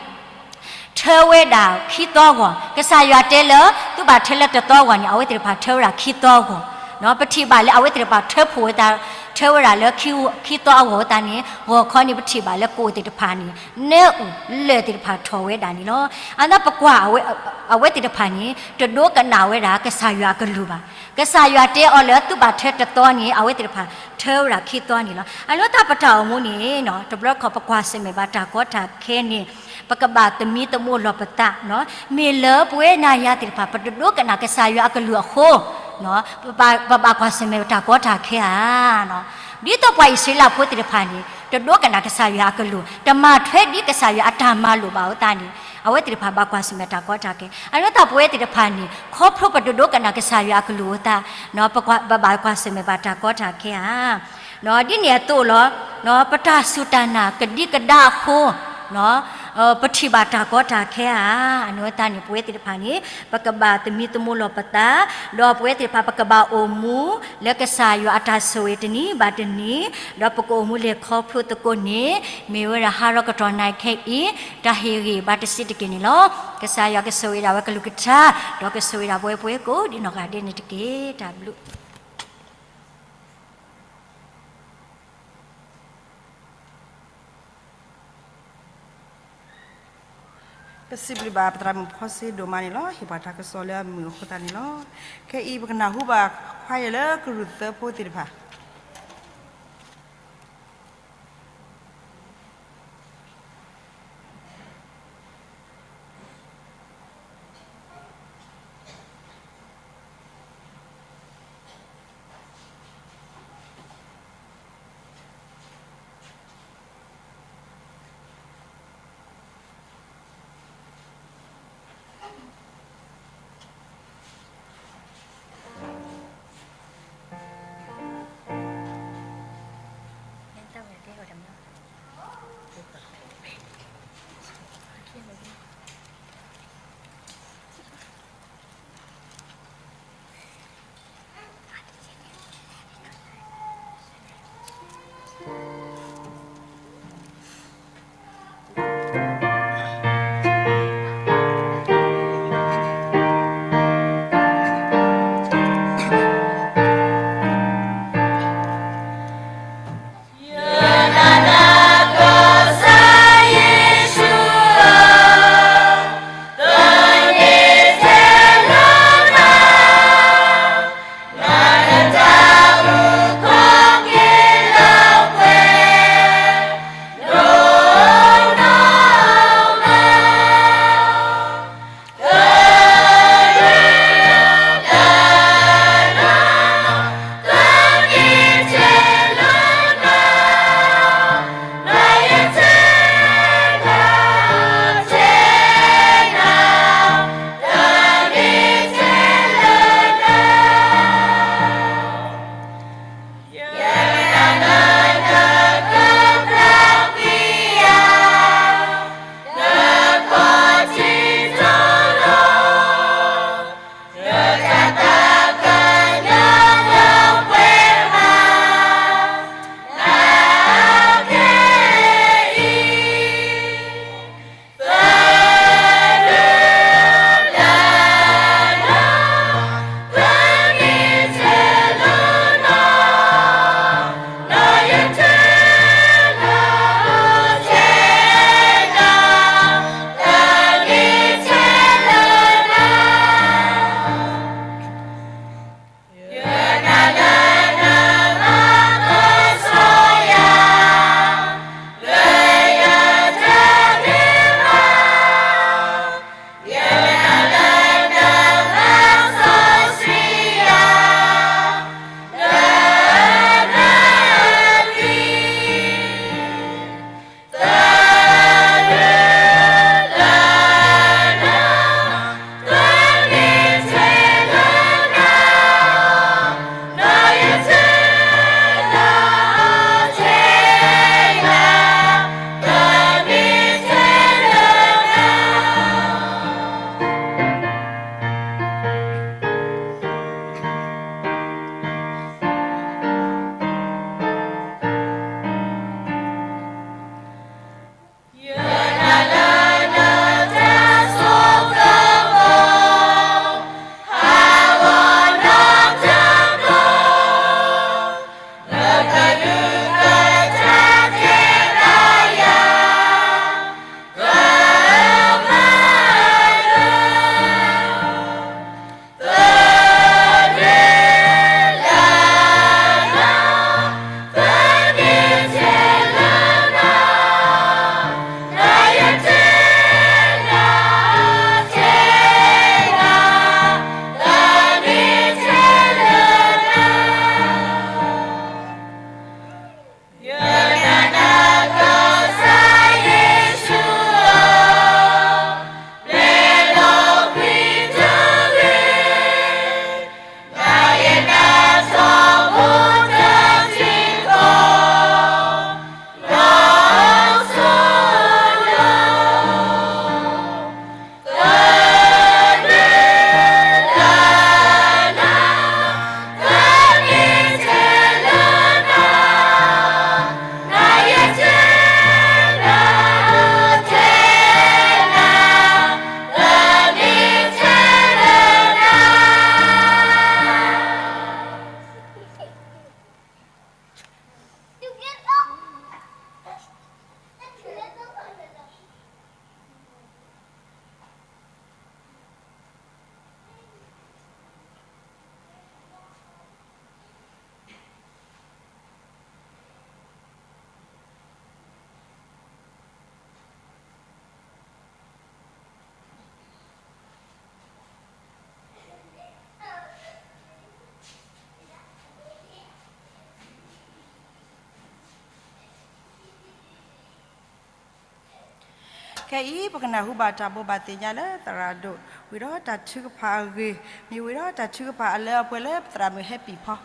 ထၢဝဲဒၣ်ခံသီအဂီၢ်, ကစၢ်ယွၤတဲလၢ သုဘၣ်ထၢလၢတသီအဂီၢ်န့ၣ် အဝဲသ့ၣ်တဖၣ်ထၢဝဲဒၣ်ခံသီအဂီၢ်. ပထံၣ်ဘၣ်လၢအဝဲသ့ၣ်တဖၣ်ထၢဖှိၣ်ဝဲသး, ထၢဝဲဒၣ်လၢခံသီအဂီၢ်ဝဲသးန့ၣ် ဂီၤခီန့ၣ် ပထံၣ်ဘၣ်လၢကအိၣ်သ့ၣ်တဖၣ်န့ၣ် နၢအူၣ်လၢၢ်သ့ၣ်တဖၣ်ထီၣ်ဝဲဒၣ်န့ၣ်လီၤ. အသးပကွၢ် အဝဲသ့ၣ်တဖၣ်န့ၣ် တဒိကနၣ်ဝဲဒၣ်ကစၢ်ယွၤအကလုၢ်ဘၣ်. ကစၢ်ယွၤတဲအီၤလၢသုဘၣ်ထၢတသီန့ၣ် အဝဲသ့ၣ်တဖၣ်ထၢဝဲဒၣ်ခံသီန့ၣ်လီၤ. အဃိသတးပတၢ်အိၣ်မူန့ၣ် တဘျီတခီၣ်ပကွၢ်ဆၢၣ်မဲာ်ဘၣ်တၢ်ကီတၢ်ခဲန့ၣ် ပကဘၣ်သမံသမိးလီၤပသး, မ့ၢ်လၢပဝဲနၤယၤသ့ၣ်တဖၣ် ပတဒိကနၣ်ကစၢ်ယွၤအကလုၢ်အဃိ ပဘၣ်ကွၢ်ဆၢၣ်မဲာ်တၢ်ကီတၢ်ခဲဧါ. ဒ်သိးပှၤအံၣ်စရ့လးဖိသ့ၣ်တဖၣ်န့ၣ် တဒိကနၣ်ကစၢ်ယွၤအကလုၢ်, တမၤထွဲဒ်ကစၢ်ယွၤအတၢ်မၤလိာ်ဘၣ်အဃိသတးန့ၣ် အဝဲသ့ၣ်တဖၣ်ဘၣ်ကွၢ်ဆၢၣ်မဲာ်တၢ်ကီတၢ်ခဲ. အဃိသတးပဝဲသ့ၣ်တဖၣ်န့ၣ် ခီဖျိပတဒိကနၣ်ကစၢ်ယွၤအကလုၢ်အဃိသတး ပဘၣ်ကွၢ်ဆၢၣ်မဲာ်ဘၣ်တၢ်ကီတၢ်ခဲဧါ. ဒ်န့ၣ်အသိးလီၤ, ပတၢ်စူၢ်တၢ်နာ်ကဒံကဒါအဃိ ပထံၣ်ဘၣ်တၢ်ကီတၢ်ခဲဧါ. အဃိသတးန့ၣ် ပဝဲသ့ၣ်တဖၣ်န့ၣ် ပကဘၣ်သမံသမိးလီၤပသး, ဒီးပဝဲသ့ၣ်တဖၣ်ပကဘၣ်အိၣ်မူလၢကစၢ်ယွၤအတၢ်ဆိၣ်ဂ့ၤတနံၤဘၣ်တနံၤ, ဒီးပကအိၣ်မူလဲၤခီဖျိသကိးန့ၣ် မ့ၢ်ဝဲဒၣ်ဟးရီကတီၢ်နၤခဲအံၤ တၢ်ဟ့ၣ်ဂံၢ်ဘါတစဲးတက့ၢ်န့ၣ်လီၤ. ကစၢ်ယွၤကဆိၣ်ဂ့ၤဒၣ်ဝဲကလုၢ်ကထါ, ဒီးကဆိၣ်ဂ့ၤဒၣ်ပဝဲပဝဲကိးဒ်နီၢ်ဂၤဒဲးန့ၣ်တက့ၢ်. တၢ်ဘျုး ပစံးဘျုးဘၣ်ပသရၣ်မုၣ်ဖီစ့ဒိၣ်မးန့ၣ်လီၤ. ဟ့ၣ်ပှၤတၢ်ကစီၣ်လၢအမုာ်အဃိသတးန့ၣ်လီၤ. ခဲအံၤပကနၢ်ဟူဘၣ် choir လၢကရူၢ်သၢဖိသ့ၣ်တဖၣ် ခဲအံၤ ပကနၢ်ဟူဘၣ်တၢ်ဘိးဘၣ်သ့ၣ်ညါလၢသရၣ်ဒိၣ် ဝံၤဒီးတၢ်ထုကဖၣ်အဂ့ၢ်, မ့ၢ်ဝံၤဒီးတၢ်ထုကဖၣ်အလၢအပှဲၤလၢပသရၣ်မုၣ်ဟဲပံၣ်ဖီ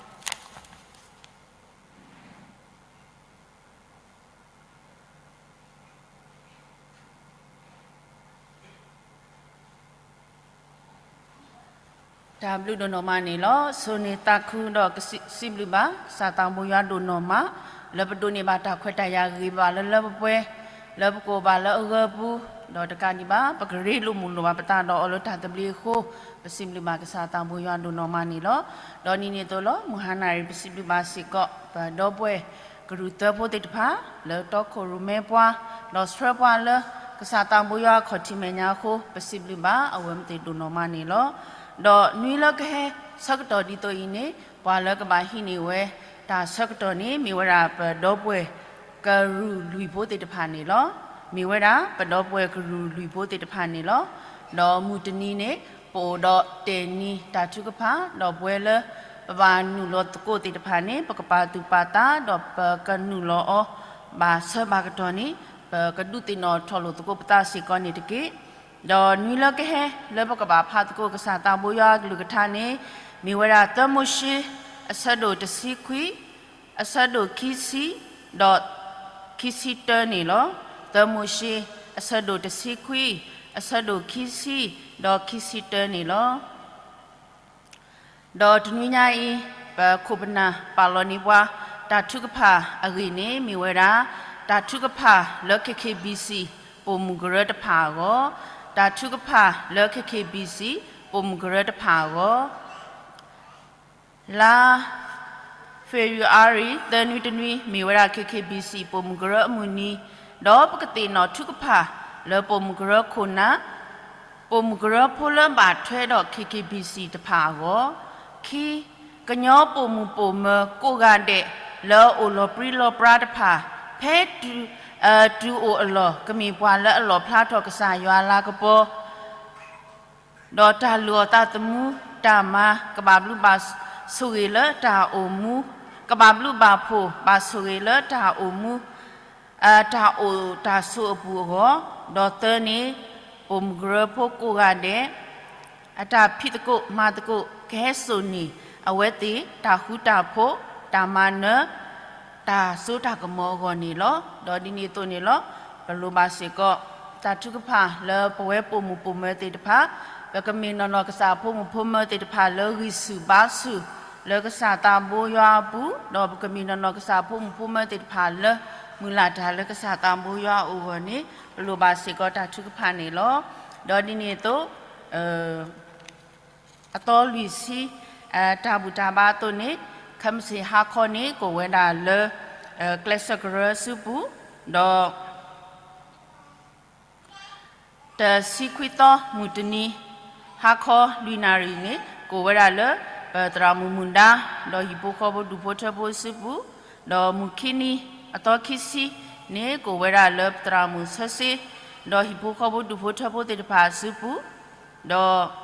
တၢ်ဘျုးဒိၣ်နီၢ်မးန့ၣ်လီၤ. ဆိၣ်ဂ့ၤသးခုဒီးကစံးဘျုးဘၣ် ကစၢ်သးဘိယွၤဒိၣ်နီၢ်မး လၢပဒိးန့ၢ်ဘၣ်တၢ်ခွဲးတၢ်ယာ်ဂ့ၤဘၣ်လၢလၢပှဲၤပှဲၤ, လၢပကိးဘၣ်လၢအဂၢၢ်ပူၤ, ဒီးတကးဒံးဘၣ် ပကရ့လိာ်မုာ်လိာ်ဘၣ်ပသးဒီးအီၤလၢတၢ်သဘျ့အဃိ, ပစံးဘျုးဘၣ်ကစၢ်သးဘိယွၤဒိၣ်နီၢ်မးန့ၣ်လီၤ. ဒီးဒ်န့ၣ်အသိးလီၤ မုၢ်ဟါနၤအံၤ ပစံးဘျုးဘၣ်စ့ၢ်ကီး ပဒီပုၢ်ဝဲၢ်ကရူၢ်သၢဖိသ့ၣ်တဖၣ် လၢတီခိၣ်ရိၣ်မဲပှၤ ဒီးဆှၢပှၤလၢ ကစၢ်သးဘိယွၤအခီၣ်ထံးမဲာ်ညါအဃိ ပစံးဘျုးဘၣ်အဝဲသ့ၣ်ဒိၣ်နီၢ်မးန့ၣ်လီၤ. ဒီးနွံလၢကဟဲဆၢကတီၢ်ဒ်သိးအံၤန့ၣ် ပှၤလၢကဘၣ်ဟံးန့ၢ်ဝဲ တၢ်ဆၢကတီၢ်န့ၣ် မ့ၢ်ဝဲဒၣ်ပဒီပုၢ်ဝဲၢ်ကရူၢ်လွံၢ်ဖိသ့ၣ်တဖၣ်န့ၣ်လီၤ. မ့ၢ်ဝဲဒၣ်ပဒီပုၢ်ဝဲၢ်ကရူၢ်လွံၢ်ဖိသ့ၣ်တဖၣ်န့ၣ်လီၤ. ဒီးမုၢ်တနံၤန့ၣ် ပအိၣ်ဒီးတ့ၢ်နံၤတၢ်ထုကဖၣ် ဒီးပဝဲလၢ ပဘၣ်နုာ်လီၤသကိးသ့ၣ်တဖၣ်န့ၣ် ပကပာ်သူၣ်ပာ်သး ဒီးပကနုာ်လီၤအီၤ ဘၣ်ဆၢဘၣ်ကတီၢ်န့ၣ် ပကဒုးသ့ၣ်နီၣ်ထီၣ်လိာ်သကိးပသးစ့ၢ်ကီးန့ၣ်တက့ၢ်. ဒီးနွံလၢကဟဲ လၢပကဘၣ်ဖးသကိးကစၢ်သးဘိယွၤအကလုၢ်ကထါန့ၣ် မ့ၢ်ဝဲဒၣ်သၢမိၤၡ့ အဆၢဒိၣ်တဆံခွံ အဆၢဒိၣ်ခံဆံ ဒီးခံဆံတၢန့ၣ်လီၤ. သၢမိၤၡ့ အဆၢဒိၣ်တဆံခွံ အဆၢဒိၣ်ခံဆံ ဒီးခံဆံတၢန့ၣ်လီၤ. ဒီးတနွံညါအံၤ ပခိၣ်ပနၢ်ပာ်လီၤန့ၢ်ပှၤ တၢ်ထုကဖၣ်အဂ့ၢ်န့ၣ် မ့ၢ်ဝဲဒၣ် တၢ်ထုကဖၣ်လၢ KKBC ပိာ်မုၣ်ကရၢတဖၣ်အဂီၢ်, တၢ်ထုကဖၣ်လၢ KKBC ပိာ်မုၣ်ကရၢတဖၣ်အဂီၢ် လါ February သၢနွံတနွံ မ့ၢ်ဝဲဒၣ် KKBC ပိာ်မုၣ်ကရၢအမုၢ်နံၤ, ဒီးပကသ့ၣ်နီၣ်ထုကဖၣ်လၢပိာ်မုၣ်ကရၢခိၣ်နၢ်, ပိာ်မုၣ်ကရၢဖိလၢဘၣ်ထွဲဒီး KKBC တဖၣ်အဂီၢ်, ခံ ကညီပိာ်မုၣ်ပိာ်မၢၤကိးဂၤဒဲး လၢအအိၣ်လီၤပြံလီၤပြါတဖၣ် ဖဲတုၤအိၣ်အလီၢ် ကမ့ၢ်ပှၤလၢအလီၣ်ဖျါထီၣ်ကစၢ်ယွၤအလၤကပီၤ ဒီးတၢ်လုၢ်အီၣ်သးသမူ တၢ်မၤ ကဘၣ်ဘျုးဘၣ်ဆိၣ်ဂ့ၤလၢတၢ်အိၣ်မူ, ကဘၣ်ဘျုးဘၣ်ဖှိၣ်ဘၣ်ဆိၣ်ဂ့ၤလၢတၢ်အိၣ်မူ တၢ်အိၣ်တၢ်ဆိးအပူၤအဂီၢ်, ဒီးသၢန့ၣ် ပိာ်မုၣ်ကရၢဖိကိးဂၤဒဲး အတၢ်ဖံးသကိးမၤသကိး ကဟဲစိာ်န့ၢ်အဝဲသ့ၣ် တၢ်ဃူတၢ်ဖိး တၢ်မၤနၢၤ တၢ်စိတၢ်ကမီၤအဂီၢ်န့ၣ်လီၤ. ဒီးဒ်န့ၣ်အသိးန့ၣ်လီၤ. ပလိၣ်ဘၣ်စ့ၢ်ကီး တၢ်ထုကဖၣ်လၢပဝဲပိာ်မုၣ်ပိာ်မၢၤသ့ၣ်တဖၣ်, ပကမ့ၢ်နီၢ်နီၢ်ကစၢ်ဖိမုၣ်ဖိမၢၤသ့ၣ်တဖၣ်လၢဂံၢ်ဆူၣ်ဘါဆူၣ် လၢကစၢ်သးဘိယွၤအပူၤ, ဒီးပကမ့ၢ်နီၢ်နီၢ်ကစၢ်ဖိမုၣ်ဖိမၢၤသ့ၣ်တဖၣ်လၢ မုၢ်လၢ်တၢ်လၢကစၢ်သးဘိယွၤအအိၣ်အဂီၢ်န့ၣ် ပလိၣ်ဘၣ်စ့ၢ်ကီးတၢ်ထုကဖၣ်န့ၣ်လီၤ. ဒီးဒ်န့ၣ်အသိး အသီလွံၢ်ဆံ တၢ်ဘူၣ်တၢ်ဘါအသိးန့ၣ် ခဲမုၢ်ဆ့ၣ်ဟါခီန့ၣ် ကအိၣ်ဝဲဒၣ်လၢ ကျဲးစၢးကရၢစုပူၤ, ဒီး တဆံခွံသီမုၢ်တနံၤ ဟါခီလွံၢ်နၣ်ရံၣ်န့ၣ် ကအိၣ်ဝဲဒၣ်လၢ ပသရၣ်မုၣ်မုၢ်ဒါ ဒီးဟံၣ်ဖိဃီဖိဒူၣ်ဖိထၢဖိစုပူၤ, ဒီးမုၢ်ခံနံၤ အသီခံဆံန့ၣ် ကအိၣ်ဝဲဒၣ်လၢပသရၣ်မုၣ်ဆၢစ့ ဒီးဟံၣ်ဖိဃီဖိဒူၣ်ဖိထၢဖိသ့ၣ်တဖၣ်အစုပူၤ, ဒီး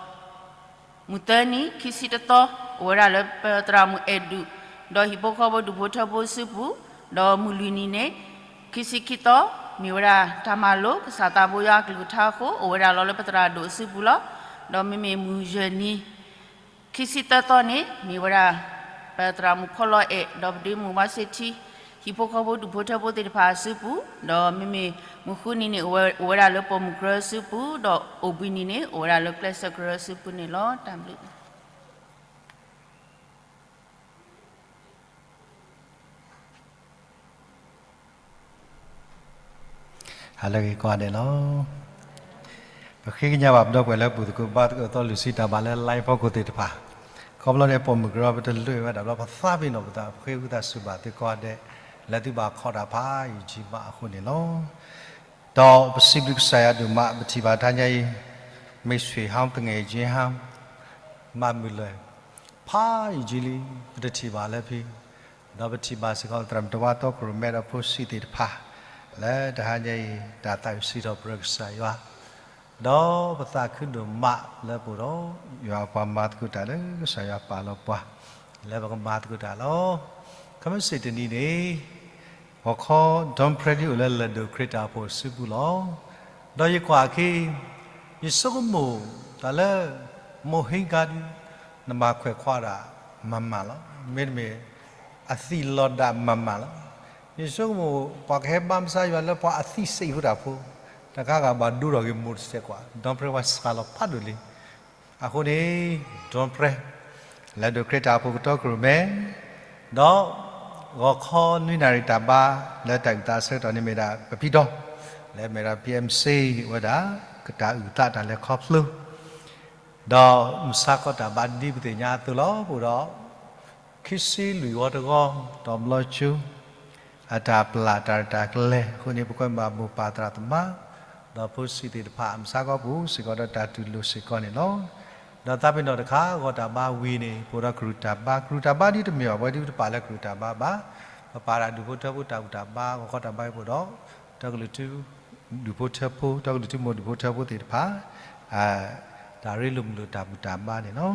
မုၢ်သၢနံၤ ခံဆံတသီ အိၣ်ဝဲဒၣ်လၢပသရၣ်မုၣ်အဲၣ်ဒူၣ် ဒီးဟံၣ်ဖိဃီဖိဒူၣ်ဖိထၢဖိစုပူၤ, ဒီးမုၢ်လွံၢ်နံၤန့ၣ် ခံဆံခံသီ မ့ၢ်ဝဲဒၣ်တၢ်မၤလိကစၢ်သးဘိယွၤအကလုၢ်ကထါအဃိ အိၣ်ဝဲဒၣ်လီၤလၢပသရၣ်ဒိၣ်အစုပူၤလီၤ. ဒီးမ့မ့ၢ်မုၢ်ယဲၢ်နံၤ ခံဆံသၢသီန့ၣ် မ့ၢ်ဝဲဒၣ် ပသရၣ်မုၣ်ဖီလီၤအဲၣ် ဒီးပဒ့မုၣ်ဝါစ့ထံ ဟံၣ်ဖိဃီဖိဒူၣ်ဖိထၢဖိသ့ၣ်တဖၣ်အစုပူၤ, ဒီးမ့မ့ၢ်မုၢ်ဃုနံၤန့ၣ် အိၣ်ဝဲဒၣ်လၢပိာ်မုၣ်ကရၢစုပူၤ, ဒီးအိၣ်ဘှံးနံၤန့ၣ် အိၣ်ဝဲဒၣ်လၢကျဲးစၢးကရၢစုပူၤန့ၣ်လီၤ. တၢ်ဘျုး ဟါလၢအဂ့ၤကိးဂၤဒဲးလီၤ. ပဃ့ကညးဘၣ်ပဒီပုၢ်ဝဲၢ်လၢအဘူၣ်သကိးဘါသကိးအသီလွံၢ်ဆံတၢ်ဘၣ်လၢ line ဖီခိၣ်သ့ၣ်တဖၣ်, ခီဖျိန့ၣ် ပိာ်မုၣ်ကရၢပတလၢာ်ဝဲဒၣ်ဘျီ ပသးပ့ၤနီၣ်ပသး ပဃ့ဝံသးစူၤဘၣ်သုကိးဂၤဒဲး လၢသုဘၣ်ခိးတၢ်ဖးယံာ်ယံာ်မးအဃိန့ၣ်လီၤ. ဒီးပစံးဘျုးကစၢ်ယွၤဒိၣ်မး ပထံၣ်ဘၣ်တဟါညါအံၤ မိတ်ဆွေဟောင်း သူငယ်ချင်းဟောင်း မၤမုာ်လၢ် ဖးယံာ်ယံာ်လံ ပတထံၣ်ဘၣ်လၢဖဲ ဒီးပထံၣ်ဘၣ်စ့ၢ်ကီး သရၣ်မုၣ်တဝါတီခိၣ်ရိၣ်မဲဒီးဖိဆံးသ့ၣ်တဖၣ် လၢတဟါညါအံၤ တၢ်သးဝံၣ်စံးထီၣ်ပတြၢၤကစၢ်ယွၤ ဒီးပသးခုဒိၣ်မးလၢပအိၣ်ဒီး ယွၤအပှၤမၤသကိးတၢ်လၢကစၢ်ယွၤပာ်လီၤပှၤ လၢပကမၤသကိးတၢ်လီၤ. ခဲမုၢ်ဆ့ၣ်တနံၤန့ၣ် ဟီၣ်ခိၣ် Dom Bradley အိၣ်လၢလၢၢ်ဒိၣ်ခရံာ်တၢ်အိၣ်ဖှိၣ်စုပူၤလီၤ. ဒီးယကွၢ်ခဲအံၤ, ယဆိကမိၣ်တၢ်လၢ မိၢ်ဟ့ကၤဒုး နဘၣ်ခွဲးခွါဒၣ်မၤမၤလီၤ. မ့တမ့ၢ် အသံၣ်လီၤဒၣ်မၤမၤလီၤ. ယဆိကမိၣ် ပှၤကဟဲဘါမဆါယွၤလၢပှၤအသံစ့းဖိတၢ်ဖိ, တခါဂၤဘၣ်ဒိထီၣ်က့ၤမိၢ်တစဲးကွၢ်, ဒီဖရဲဝါစှၤလီၤဖးဒိၣ်လံ. အဃိန့ၣ် ဒီဖရဲ လဲၤဒိးခရံာ်တၢ်အိၣ်ဖှိၣ်ကတီကရိၣ်မဲ, ဒီး ဂီၤခီနွံနၣ်ရံၣ်တၢ်ဘါ လၢတၢ်အုၣ်သးအဆၢကတီၢ်န့ၣ်မ့ၢ်ဒၣ်ပဖံဒီ, လၢမ့ၢ်ဒၣ် ပီၣ်အဲၣ်စ့ၣ် အိၣ်ဝဲဒၣ် ကတၢ်အုၣ်သးတၢ်လဲၤခီဖျိ ဒီးမုၢ်ဆါခီတၢ်ဘါဒ်ပသ့ၣ်ညါအသိးလီၤ. ပအိၣ်ဒီး ခံဆံလွံၢ်ဝီတဂီၤ ဒီးဘျီကၠိ အတၢ်ပျၢ်တၢ်ရဲၣ်တၢ်ကျဲၤအဃိန့ၣ် ပကွဲမုၢ်ဘၣ်မိၢ်ပၢ်သရၣ်သမါ ဒီးဖိဆံးသ့ၣ်တဖၣ် မုၢ်ဆါခီပူၤစ့ၢ်ကီးဒီးတၢ်တူၢ်လိာ်စ့ၢ်ကီးန့ၣ်လီၤ. ဒီးသးပ့ၤနီၣ်တခါ ဂီၤတၢ်ဘါဝံၤန့ၣ် ပအိၣ်ဒီးကရူၢ်တၢ်ဘါ, ကရူၢ်တၢ်ဘါဒ်တမ့ၢ်ဘၣ် ပဝဲဒ်တပာ်လၢကရူၢ်တၢ်ဘါဘၣ်, ပပာ်ဒၣ်ဒူၣ်ဖိထၢဖိတၢ်ဘူၣ်တၢ်ဘါ ဂီၤခီတၢ်ဘါအံၤပအိၣ်ဒီး တီကလုာ်ထူ ဒူၣ်ဖိထၢဖိ တီကလုာ်ထူမိၢ်ဒူၣ်ဖိထၢဖိသ့ၣ်တဖၣ် တၢ်ရ့လိာ်မုာ်လိာ်တၢ်ဘူၣ်တၢ်ဘါန့ၣ်လီၤ.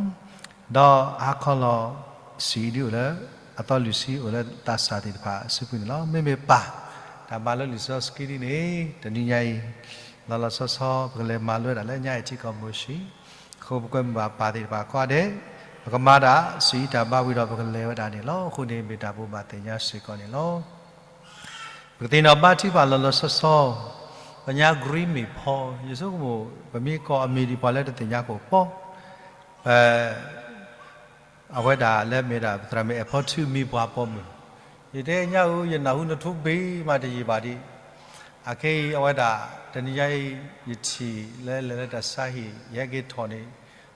ဒီးဟါခီလီၤ စံးဒ်အိၣ်လၢ အသီလွံၢ်ဆံအိၣ်လၢ သးစၢ်သ့ၣ်တဖၣ်အစုပူၤန့ၣ်လီၤ. မ့မ့ၢ်ပၢ် တၢ်မၤလိလံာ်စီဆှံဒ်န့ၣ် တနံၤညါအံၤ လီၤလီၤဆီဆီ ပကလဲၤမၤလိဝဲဒၣ်လၢညါအံၤထံကီၢ်မိၢ်ၡံ အဃိပကွဲမုၢ်ဘၣ်ပၢ်သ့ၣ်တဖၣ်ကိးဂၤဒဲး ပကမၤတၢ်စံးအံၤတၢ်ဘါဝံၤဒီးပကလဲၤဝဲဒၣ်န့ၣ်လီၤ. အဃိန့ၣ်မ့ၢ်တၢ်ဘိးဘၣ်သ့ၣ်ညါစ့ၢ်ကီးန့ၣ်လီၤ. ပကသ့ၣ်နီၣ်ဘါထုကဖၣ်လီၤလီၤဆီဆီ, ပညါ Greek မ့ၢ်ဖီ, ယဆိကမိၣ် ပမ့ၢ်ကိးအမံၤဒံးပှၤလၢတသ့ၣ်ညါကအိၣ်ဖီ, ပ အဝဲဒၣ်လၢမ့ၢ်ဒၣ်ပသရၣ်မုၣ်အဲၣ်ဖီထုမံၤပှၤပိာ်မုၣ်, ယတဲညါအူ ယနၢ်ဟူနထူဘ့မးတယံာ်ဘၣ်ဒံး, အခဲအံၤအဝဲဒၣ် တနံၤညါအံၤ ယထံၣ်လၢလဲၤလၢတၢ်ဆါဟံၣ် ယဟဲက့ၤထီၣ်န့ၣ်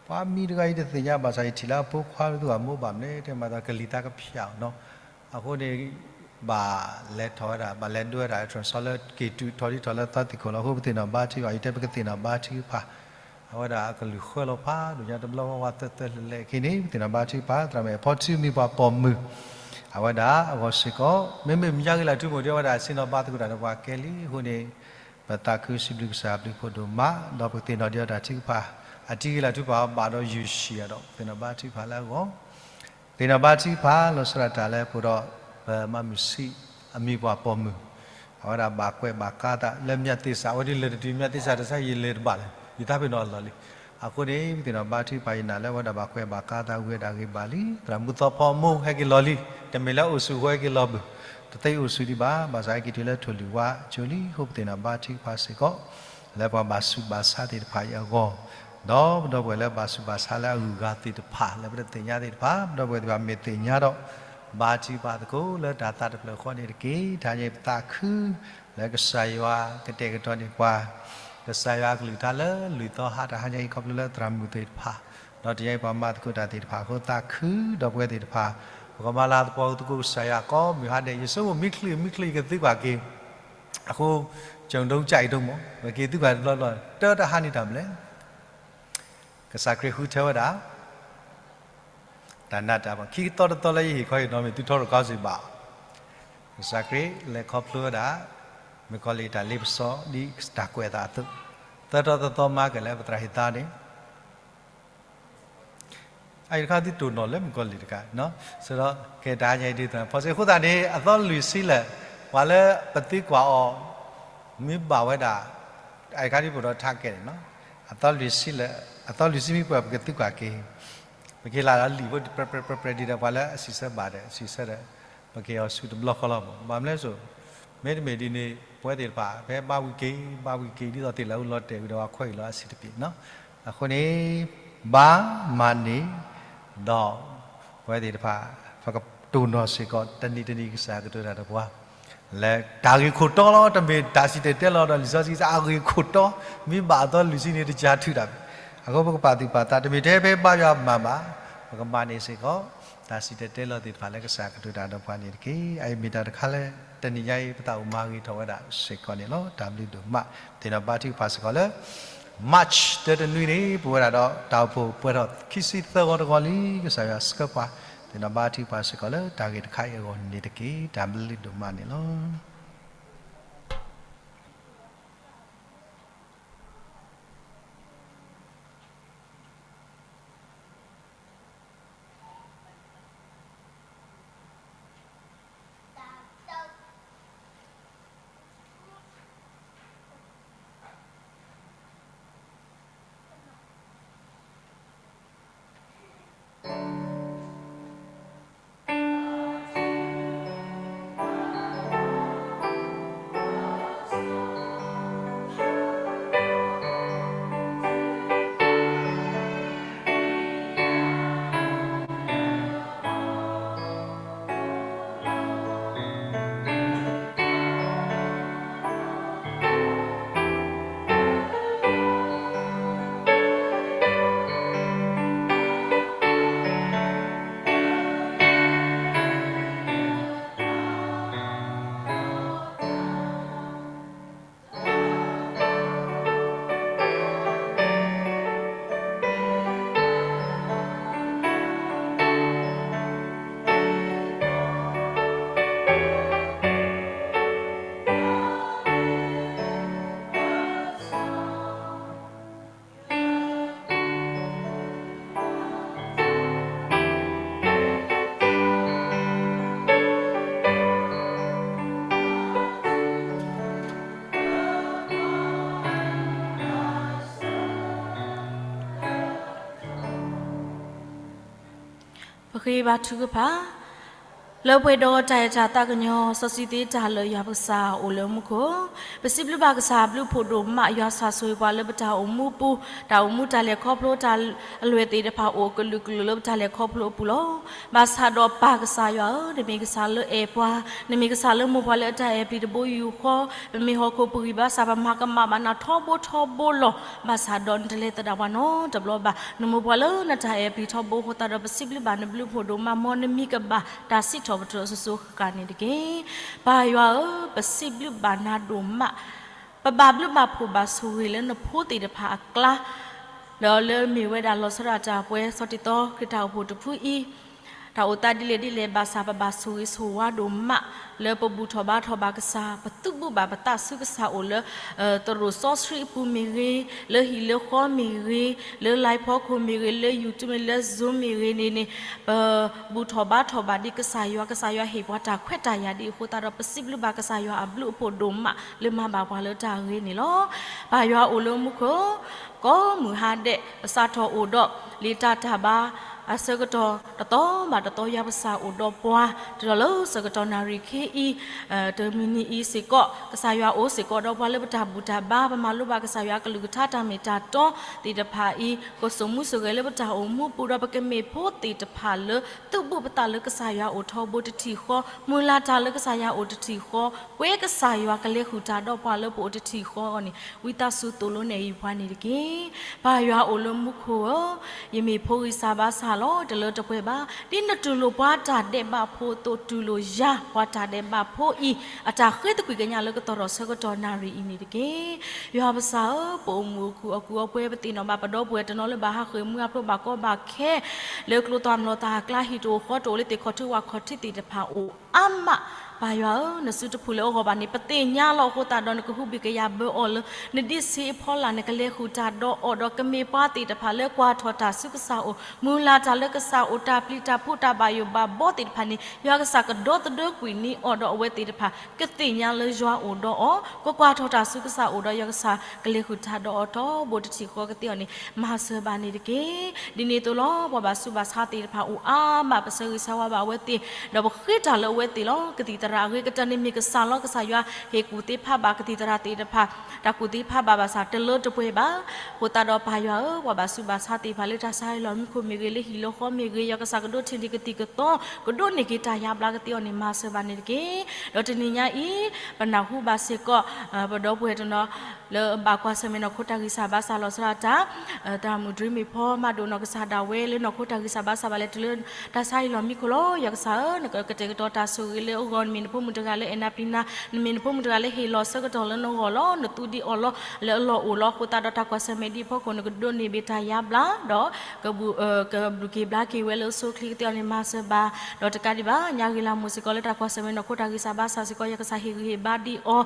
ပှၤမံၤတဂၤအံၤတသ့ၣ်ညါဘၣ်ဆၣ် ယထံၣ်လၢအဖိခွါလၢသူၣ်ဂၢ်မိၢ်ဘၣ်မနုၤ တဲမၤသးကလံၤသးကဖၠးအီၤနီၤ, အဃိန့ၣ် ဘၣ်လဲၤထီၣ်ဝဲဒၣ် ဘၣ်လဲၤဒိဝဲဒၣ် ထီၣ်ဆီလၢက့ၤတုၤထီၣ်ဒ်ထီၣ်လၢသီသံၣ်ခိၣ်လီၤ. အဃိပသ့ၣ်နီၣ်ဘါထုကဖၣ် ယတဲပကသ့ၣ်နီၣ်ဘါထုကဖၣ် အဝဲဒၣ်အကလုၢ်ဃၢလီၤဖးဒိၣ်ညါတဘျီဝဲဝဲသၢသၢလဲၤလဲၤအခံန့ၣ် ပသ့ၣ်နီၣ်ဘါထုကဖၣ် သရၣ်မုၣ်အဲၣ်ဖီထုမံၤပှၤပိာ်မုၣ် အဝဲဒၣ်အဂီၢ်စ့ၢ်ကီး မ့မ့ၢ်မ့ၢ်ညါဂ့ၤလၢ်ထူမိၢ်ဒ်အဝဲဒၣ်ဆ့ၣ်နီၤဘါသကိးတၢ်ဒီးပှၤကဲလံအဃိန့ၣ် ပသးခုစံးဘျုးကစၢ်အဘျုးဖးဒိၣ်မး ဒီးပကသ့ၣ်နီၣ်ဒံးအီၤတၢ်ထုကဖၣ် အတံၤဂ့ၤလၢ်ထူပာ်အီၤဘၣ်ဒီးယုၢ်ဆံးအီၤဒီး ပသ့ၣ်နီၣ်ဘါထုကဖၣ်လၢအဂီၢ် သ့ၣ်နီၣ်ဘါထုကဖၣ် လီၤဆီဒၣ်တၢ်လၢပအိၣ်ဒီး ပမၤမုၢ်ဆံး အမံၤပှၤပိာ်မုၣ် အဝဲဒၣ်ဘၣ်ကွဲးဘၣ်ကါသးလၢ မျးသ့စး အဝဲဒၣ်လဲၤတတုၤ မျးသ့စးတဆါ ယလဲၤတဘၣ်လၢၤ ယသးပ့ၤနီၣ်အလီၢ်လံ. အဃိန့ၣ် ပသ့ၣ်နီၣ်ဘါထုကဖၣ် ယနာ်လၢအဝဲဒၣ်ဘၣ်ကွဲးဘၣ်ကါသးဝံၤဝဲဒၣ်ဂ့ၤဘၣ်လံ သရၣ်မုၣ်သီဖီမိၢ်ဟဲက့ၤလီၤလံ တမ့ၢ်လၢအိၣ်ဆူၣ်ဃီဟဲက့ၤလီၤဘၣ် တသ့အိၣ်ဆူၣ်ဒံးဘၣ် ဘၣ်ဆၣ်ဟဲက့ၤတုၤလၢထိၣ်လွံၢ်ဝါကၠိလံ အဃိပသ့ၣ်နီၣ်ဘါထုကဖၣ်စ့ၢ်ကီး လၢပှၤဘၣ်ဆူးဘၣ်ဆါသ့ၣ်တဖၣ်အံၤအဂီၢ် ဒီးပဒီပုၢ်ဝဲၢ်လၢဘၣ်ဆူးဘၣ်ဆါလၢအဂုၤအဂၤသ့ၣ်တဖၣ် လၢပတသ့ၣ်ညါသ့ၣ်တဖၣ် ပဒီပုၢ်ဝဲၢ်သ့ၣ်တဖၣ်မ့ၢ်သ့ၣ်ညါဒီး ဘါထုကဖၣ်သကိးလၢတၢ်သးတဖျၢၣ်ဃီန့ၣ်တက့ၢ်. တဟါညါအံၤပသးခု လၢကစၢ်ယွၤကတဲာ်ကတီၤန့ၢ်ပှၤ ကစၢ်ယွၤအကလုၢ်ကထါလၢလွံၢ်သီဟါတဟါညါအံၤ ခီဖျိလၢသရၣ်မုၣ်သ့ၣ်တဖၣ် ဒီးတနံၤညါအံၤပှၤမၤသကိးတၢ်သ့ၣ်တဖၣ်အဃိသးခု ဒီပုၢ်ဝဲၢ်သ့ၣ်တဖၣ် ပကမၤလၤသပှၢ်သကိးကစၢ်ယွၤကိးမုၢ်ဟါဒဲး ယဆိကမိၣ်မ့ၢ်ချံးမ့ၢ်ချံးယကသံကွၢ်က့ၤ အဃိ ကၠိၣ်ဒိကၠးအံၤဒိၣ်မး ပက့ၤသံကွၢ်တဘျီဘျီ တၢတဟါန့ၣ်တၢ်မနုၤလဲၣ် ကစၢ်ခရံာ်ဃုထၢဝဲဒၣ် တၢ်နးတၢ်ဖှီၣ် ခံသီတသီလၢယဟ့ၣ်ခီအံၤနီၢ်မ့ၢ်သုထီထီၣ်ခီစ့ၢ်ဘၣ် ကစၢ်ခရံာ်လဲၤခီဖျိဝဲဒၣ် မုၣ်ကီၤလံၢ်တၢ်လ့ပစီ ဒ်တၢ်ကွဲးအသးအသိး သၢထီၣ်သီသီမၤကလဲၣ် ပသရၣ်ဟ့ၣ်သါန့ၣ် အအံၤတခါသုတိၢ်နီၣ်လၢမုၣ်ကီၤလံၢ်တခါ စဒီးကဲတၢ်ညါအံၤဒ်သရၣ်ဖီစ့ၢ် အဃိသတးန့ၣ် အသီလွံၢ်ဆံလၢာ် ပှၤလၢပသံကွၢ်အီၤ မ့ၢ်ဘၣ်ဝဲဒၣ် အအံၤတခါဒ်ပအိၣ်ဒီးထးကဲန့ၣ်နီၤ အသီလွံၢ်ဆံလၢာ် အသီလွံၢ်ဆံမ့ၢ်ပှဲၤပကသံကွၢ်က့ၤ ပကဟ့ၣ်လီၤလံာ်ဖိ ပြဲပြဲပြဲပြဲဒ်ဒီးပှၤလၢအစံးဆၢဘၣ်ဒီး စံးဆၢဒီး ပကဟ့ၣ်အီၤဆူတဘျီဃီလီၤမး ဘၣ်မနုၤလဲၣ်စိ မ့တမ့ၢ်ဒ်န့ၣ် ပဝဲသ့ၣ်တဖၣ် ဖဲဘါဝံၤက့ၤ ဘါဝံၤက့ၤ ဒ်သိးသ့ၣ်လၢအအိၣ်လီၤတဲာ်ဝံၤဒီးပှၤခွဲးအံၤလီၤအဆံးတပျ့ၤနီၤ အဃိန့ၣ် ဘါမၤန့ၢ် ဒီး ပဝဲသ့ၣ်တဖၣ် ပကတိၢ်နီၣ်စ့ၢ်ကီး တနံၤတနံၤကစၢ်ကတိၤတၢ်ဒီးပှၤ လၢတၢ်ဂ့ၢ်ခိၣ်တီလီၤ တမ့ၢ်တၢ်စံၣ်တဲၤတဲလီၤဒီးလံာ်စီဆှံအဂ့ၢ်ခိၣ်တီ မ့ၢ်ဘၣ်အသီလွံၢ်ဆံန့ၣ် တကၢ်ထုးတၢ်ဘၣ် အဃိပကပာ်သူၣ်ပာ်သး တမ့ၢ်ထဲဖဲဘါယွၤမၤဘၣ် ပကမၤန့ၢ်စ့ၢ်ကီး တၢ်စံၣ်တဲၤတဲလီၤသ့ၣ်တဖၣ်လၢကစၢ်ကတိၤတၢ်ဒီးပှၤန့ၣ်တက့ၢ်. အအံၤမ့ၢ်တၢ်တခါလၢ တနံၤညါအံၤ ပသးအိၣ်မၤဂ့ၤထီၣ်ဝဲဒၣ်စ့ၢ်ကီးန့ၣ်လီၤ. တၢ်ဘျုးဒိၣ်မး သ့ၣ်နီၣ်ဘါထုကဖၣ်စ့ၢ်ကီးလၢ March တၢတနွံန့ၣ် ပဝဲဒၣ်ဒီးတၢ်အိၣ်ဖှိၣ်ပှဲၤထီၣ်ခံဆံသၢဂီၤတဂီၤလံ ကစၢ်ယွၤဆှၢပှၤ သ့ၣ်နီၣ်ဘါထုကဖၣ်စ့ၢ်ကီးလၢတၢ်ဂ့ၢ်တခါအံၤအဂီၢ်န့ၣ်တက့ၢ်. တၢ်ဘျုးဒိၣ်မးန့ၣ်လီၤ. ဃ့ဘါထုကဖၣ်, လၢပှဲၤဒီးတၢ်အဲၣ်တၢ်သးကညီၤ စီဆှံသ့တၢ်လၢယွၤပကစၢ်အိၣ်လၢမူခိၣ်, ပစံးဘျုးဘၣ်ကစၢ်အဘျုးအဖှိၣ်ဒိၣ်မး, ယွၤဆှၢဆိၣ်ဂ့ၤပှၤလၢပတၢ်အိၣ်မူပူၤ, တၢ်အိၣ်မူတၢ်လဲၤခီဖျိတၢ်အလွဲၢ်သ့ၣ်တဖၣ်အိၣ်ကလုာ်ကလုာ်လၢပတၢ်လဲၤခီဖျိအပူၤလီၤ. ဘၣ်ဆၣ်ဒီးပၢ်ကစၢ်ယွၤဧၢ, နမ့ၢ်ကစၢ်လၢအဲၣ်ပှၤ, နမ့ၢ်ကစၢ်လၢမိၢ်ပှၢ်လၢအတၢ်အဲၣ်ပျံၤတဘိယူၢ်ဃီ, ပမ့ၢ်ဟီၣ်ခိၣ်ပဂံၢ်ဘါစၢ် ပမၤကမၣ်ဘၣ်နၤထီဘိထီဘိလီၤ. ဘၣ်ဆၣ်ဒီးနတလဲၤသဒၣ်ပှၤနီတဘျီဘၣ်. နမိၢ်ပှၢ်လၢနတၢ်အဲၣ်ပျံၤထီဘိအဃိသတးဒီး ပစံးဘျုးဘၣ်နဘျုးဖှိၣ်ဒိၣ်မး, မ်နမံၤကဘၣ်တၢ်စံးထီၣ်ပတြၢၤအစိၤစိၤအဃၣ်ဃၣ်န့ၣ်တက့ၢ်. ပၢ်ယွၤဧၢ, ပစံးဘျုးဘၣ်နၤဒိၣ်မး, ပဘၣ်ဘျုးဘၣ်ဖှိၣ်ဘၣ်ဆိၣ်ဂ့ၤလၢနဖိသ့ၣ်တဖၣ်အကျါ ဒီးလၢမ့ၢ်ဝဲဒၣ်လီၤဆီဒၣ်တၢ်ပှဲၤ ဆီၣ်တံၢ်သီခရံာ်တၢ်အိၣ်ဖှိၣ်တဖုအံၤ, တၢ်အိၣ်သးဒ်လဲၣ်ဒ်လဲၣ်ဘၣ်ဆၣ် ပဘၣ်ဆိၣ်ဂ့ၤဆိၣ်ဝါဒိၣ်မး လၢပဘူၣ်ထီၣ်ဘါထီၣ်ဘၣ်ကစၢ်, ပသုးဘူးဘၣ်ပသးဆူကစၢ်အိၣ်လၢ သရိာ်စီဆှံအပူၤမ့ၢ်ဂ့ၤ, လၢဟံၣ်လၢဃီမ့ၢ်ဂ့ၤ, လၢ live ဖီခိၣ်မ့ၢ်ဂ့ၤ, လၢ YouTube မ့ၢ်ဂ့ၤ, လၢ Zoom မ့ၢ်ဂ့ၤန့ၣ်န့ၣ်, ပဘူၣ်ထီၣ်ဘါထီၣ်ဘၣ်ဒံးကစၢ်ယွၤ, ကစၢ်ယွၤဟ့ၣ်ပှၤတၢ်ခွဲးတၢ်ယာ်ဒံးအဃိသတးဒီး ပစံးဘျုးဘၣ်ကစၢ်ယွၤအဘျုးအဖှိၣ်ဒိၣ်မး လၢမၤဘၣ်ပှၤလၢတၢ်ဂ့ၤန့ၣ်လီၤ. ပၢ်ယွၤအိၣ်လၢမူခိၣ် ကိးမုၢ်ဟါဒဲး, ပစးထီၣ်အိၣ်ဒီး လံာ်တၢ်တၢ်ဘါ အဆၢကတီၢ်တသီဘၣ်တသီ ယွၤပကစၢ်အိၣ်ဒီးပှၤ, တုၤလီၤလၢဆၢကတီၢ်နၣ်ရံၣ်ခ့အံၤ, တမံၤနံၤအံၤစ့ၢ်ကီး, ကစၢ်ယွၤအိၣ်စ့ၢ်ကီးဒီးပှၤလၢပတၢ်ဘူၣ်တၢ်ဘါ, ပမၤလိဘၣ်ကစၢ်ယွၤအကလုၢ်ကထါတၢ်မ့ၢ်တၢ်တီသ့ၣ်တဖၣ်အံၤ, ကဆိၣ်မူဆိၣ်ဂဲၤလၢပတၢ်အိၣ်မူပူၤဒီး ပကမ့ၢ်ဖိသ့ၣ်တဖၣ်လၢ သုးဘူးပသးလၢကစၢ်ယွၤအိၣ်ထီဘိတထံၣ်ဃီ, မုၢ်လၢ်တၢ်လၢကစၢ်ယွၤအိၣ်တထံၣ်ဃီ, ကွဲကစၢ်ယွၤကလဲၤဃုာ်တၢ်ဒီးပှၤလၢပအိၣ်တထံၣ်ဃီအဂီၢ်န့ၣ်, ဝံသးစူၤသိၣ်လိနဲၣ်အံၤပှၤန့ၣ်တက့ၢ်. ပၢ်ယွၤအိၣ်လၢမူခိၣ်ဧၢ, ယမ့ၢ်ဖိဂံၢ်စၢ်ဘါစၢ်လီၤ. တလၢတပှဲၤဘၣ်, ဒ်နတူၢ်လိာ်ပှၤတၢ်ဒဲးဘးဖိအသိး တူၢ်လိာ်ယၤပှၤတၢ်ဒဲးဘးဖိအံၤ အတၢ်ဃ့သကွံာ်ကညးလၢကသီၣ်ထီၣ်ဆၢကတီၢ်နၣ်ရံၣ်အံၤန့ၣ်တက့ၢ်. ယွၤပကစၢ်ဧၢ, ပအိၣ်မုာ်အိၣ်ခုၣ်အီၣ်ကူၣ်အီပှဲၤ, ပသ့ၣ်နီၣ်ဘၣ်ပဒီပုၢ်ဝဲၢ်တနီၤလၢဘၣ်ဟးဃ့ၢ်မှံဟးဖျိးဘၣ်ကီဘၣ်ခဲ လၢကျိသီၣ်မျိာ်သၣ်အကျါ, ဟံၣ်တအိၣ်ဃီတအိၣ်လၢသ့ၣ်ခီၣ်ထံးဝၣ်ခီၣ်ထံးသ့ၣ်တဖၣ်အိၣ်အါမး. ပၢ်ယွၤဧၢ, နစုတဖုလၢအဂီၢ်ဘၣ်န့ၣ် ပသ့ၣ်ညါလီၤအဃိသတးဒီး နကဟူးဘံၣ်ကယာ်ဘၢအီၤလၢ နဒ့ဆံးအဖီလာ်, နကလဲၤဃုာ်တၢ်ဒီးအီၤဒီး ကမ့ၢ်ပှၤသ့ၣ်တဖၣ်လၢကွၢ်ထီၣ်တၢ်ဆူကစၢ်အိၣ်, မုၢ်လၢ်တၢ်လၢကစၢ်အိၣ်, တၢ်ပျံၤတၢ်ဖုးတၢ်ဘၣ်ယိၣ်ဘၣ်ဘီသ့ၣ်တဖၣ်န့ၣ်, ယွၤကစၢ်ကဒီသဒၢကွံာ်န့ၢ်အီၤဒီး အဝဲသ့ၣ်တဖၣ် ကသ့ၣ်ညါလၢယွၤအိၣ်ဒီးအီၤ, ကကွၢ်ထီၣ်တၢ်ဆူကစၢ်အိၣ်ဒီး ယွၤကစၢ်ကလဲၤဃုာ်တၢ်ဒီးအီၤထီဘိတထံၣ်ဃီကသ့အီၤန့ၣ် မၤစၢၤဘၣ်န့ၣ်တက့ၢ်. ဒ်န့ၣ်အသိးလီၤ, ပှၤဘၣ်ဆူးဘၣ်ဆါသ့ၣ်တဖၣ်အိၣ်အါမး, ပဆၢဂ့ၤဆၢဝါဘၣ်အဝဲသ့ၣ်, ဒီးပဃ့တၢ်လၢအဝဲသ့ၣ်လီၤ. ကသံၣ်သရၣ်အဂ့ၤကတၢၢ်န့ၣ်မ့ၢ်ကစၢ်လီၤ. ကစၢ်ယွၤဟ့ၣ်ကူၣ်သ့ဖးဘၣ်ကသံၣ်သရၣ်သ့ၣ်တဖၣ်, တၢ်ကူၣ်သ့ဖးဘၣ်ဘၣ်ဆၣ် တလၢတပှဲၤဘၣ်. အဃိသတးဒီးပၢ်ယွၤဧၢ, ပှၤဘၣ်ဆူးဘၣ်ဆါသ့ၣ်တဖၣ်လၢတၢ်ဆါဟံၣ်လီၢ်မံခိၣ်မ့ၢ်ဂ့ၤ, လၢဟံၣ်လၢဃီမ့ၢ်ဂ့ၤ, ယွၤကစၢ်ကဒိးထံၣ်န့ၢ်ကသံၣ်ကသီ, ကဒိးန့ၢ်က့ၤတၢ်ယါဘျါကသ့အီၤန့ၣ် မၤစၢၤဘၣ်န့ၣ်တက့ၢ်. ဒီးတနံၤညါအံၤ, ပနၢ်ဟူဘၣ်စ့ၢ်ကီး ပဒီပုၢ်ဝဲၢ်တနီၤ လၢဘၣ်ကွၢ်ဆၢၣ်မဲာ်နီၢ်ခိတၢ်ဂံၢ်စၢ်ဘါစၢ်လီၤဆီဒၣ်တၢ်, သရၣ်မုၣ်ဒြံမ့ၢ်ဖီမၤဒိၣ်နီၢ်ကစၢ်ဒၣ်ဝဲလၢနီၢ်ခိတၢ်ဂံၢ်စၢ်ဘါစၢ်ဘၣ်လဲၤတုၤလၢ တၢ်ဆါဟံၣ်လီၢ်မံခိၣ်လီၤ. ယွၤကစၢ်ဧၢ, နကကတဲာ်ကတီၤတၢ်ဆိၣ်ဂ့ၤလၢအဂီၢ်, နမ့ၢ်နဖိမုၣ်တဂၤလၢအဲၣ်နၤပျံၤနၤ, နမ့ၢ်နဖိမုၣ်တဂၤလၢဟ့ၣ်လီၤဆၢကတီၢ်လၢနဂီၢ်လီၤ. နသူဒံးအီၤလီၤ, လၢအလီၢ်အိၣ်လီၤ. အဃိသတးဒီး တၢ်ကွၢ်ဆၢၣ်မဲာ်ဒ်အဖီခိၣ် နကဒိးန့ၢ်ဘၣ်တၢ်ယါဘျါ, ဒီး ကဘျုးက့ၤဘျါက့ၤဝဲလၢအဆိအချ့ကသ့အီၤန့ၣ် မၤစၢၤဘၣ်. ဒီးတကးဒံးဘၣ် ညါဂ့ၤလၢ်မုၢ်စ့ၢ်ကီးလၢတၢ်ကွၢ်ဆၢၣ်မဲာ်နီၢ်ခိတၢ်ဂံၢ်စၢ်ဘါစၢ်စ့ၢ်ကီး ယွၤကစၢ်ဟ့ၣ်ဂံၢ်ဟ့ၣ်ဘါဒံးအီၤ,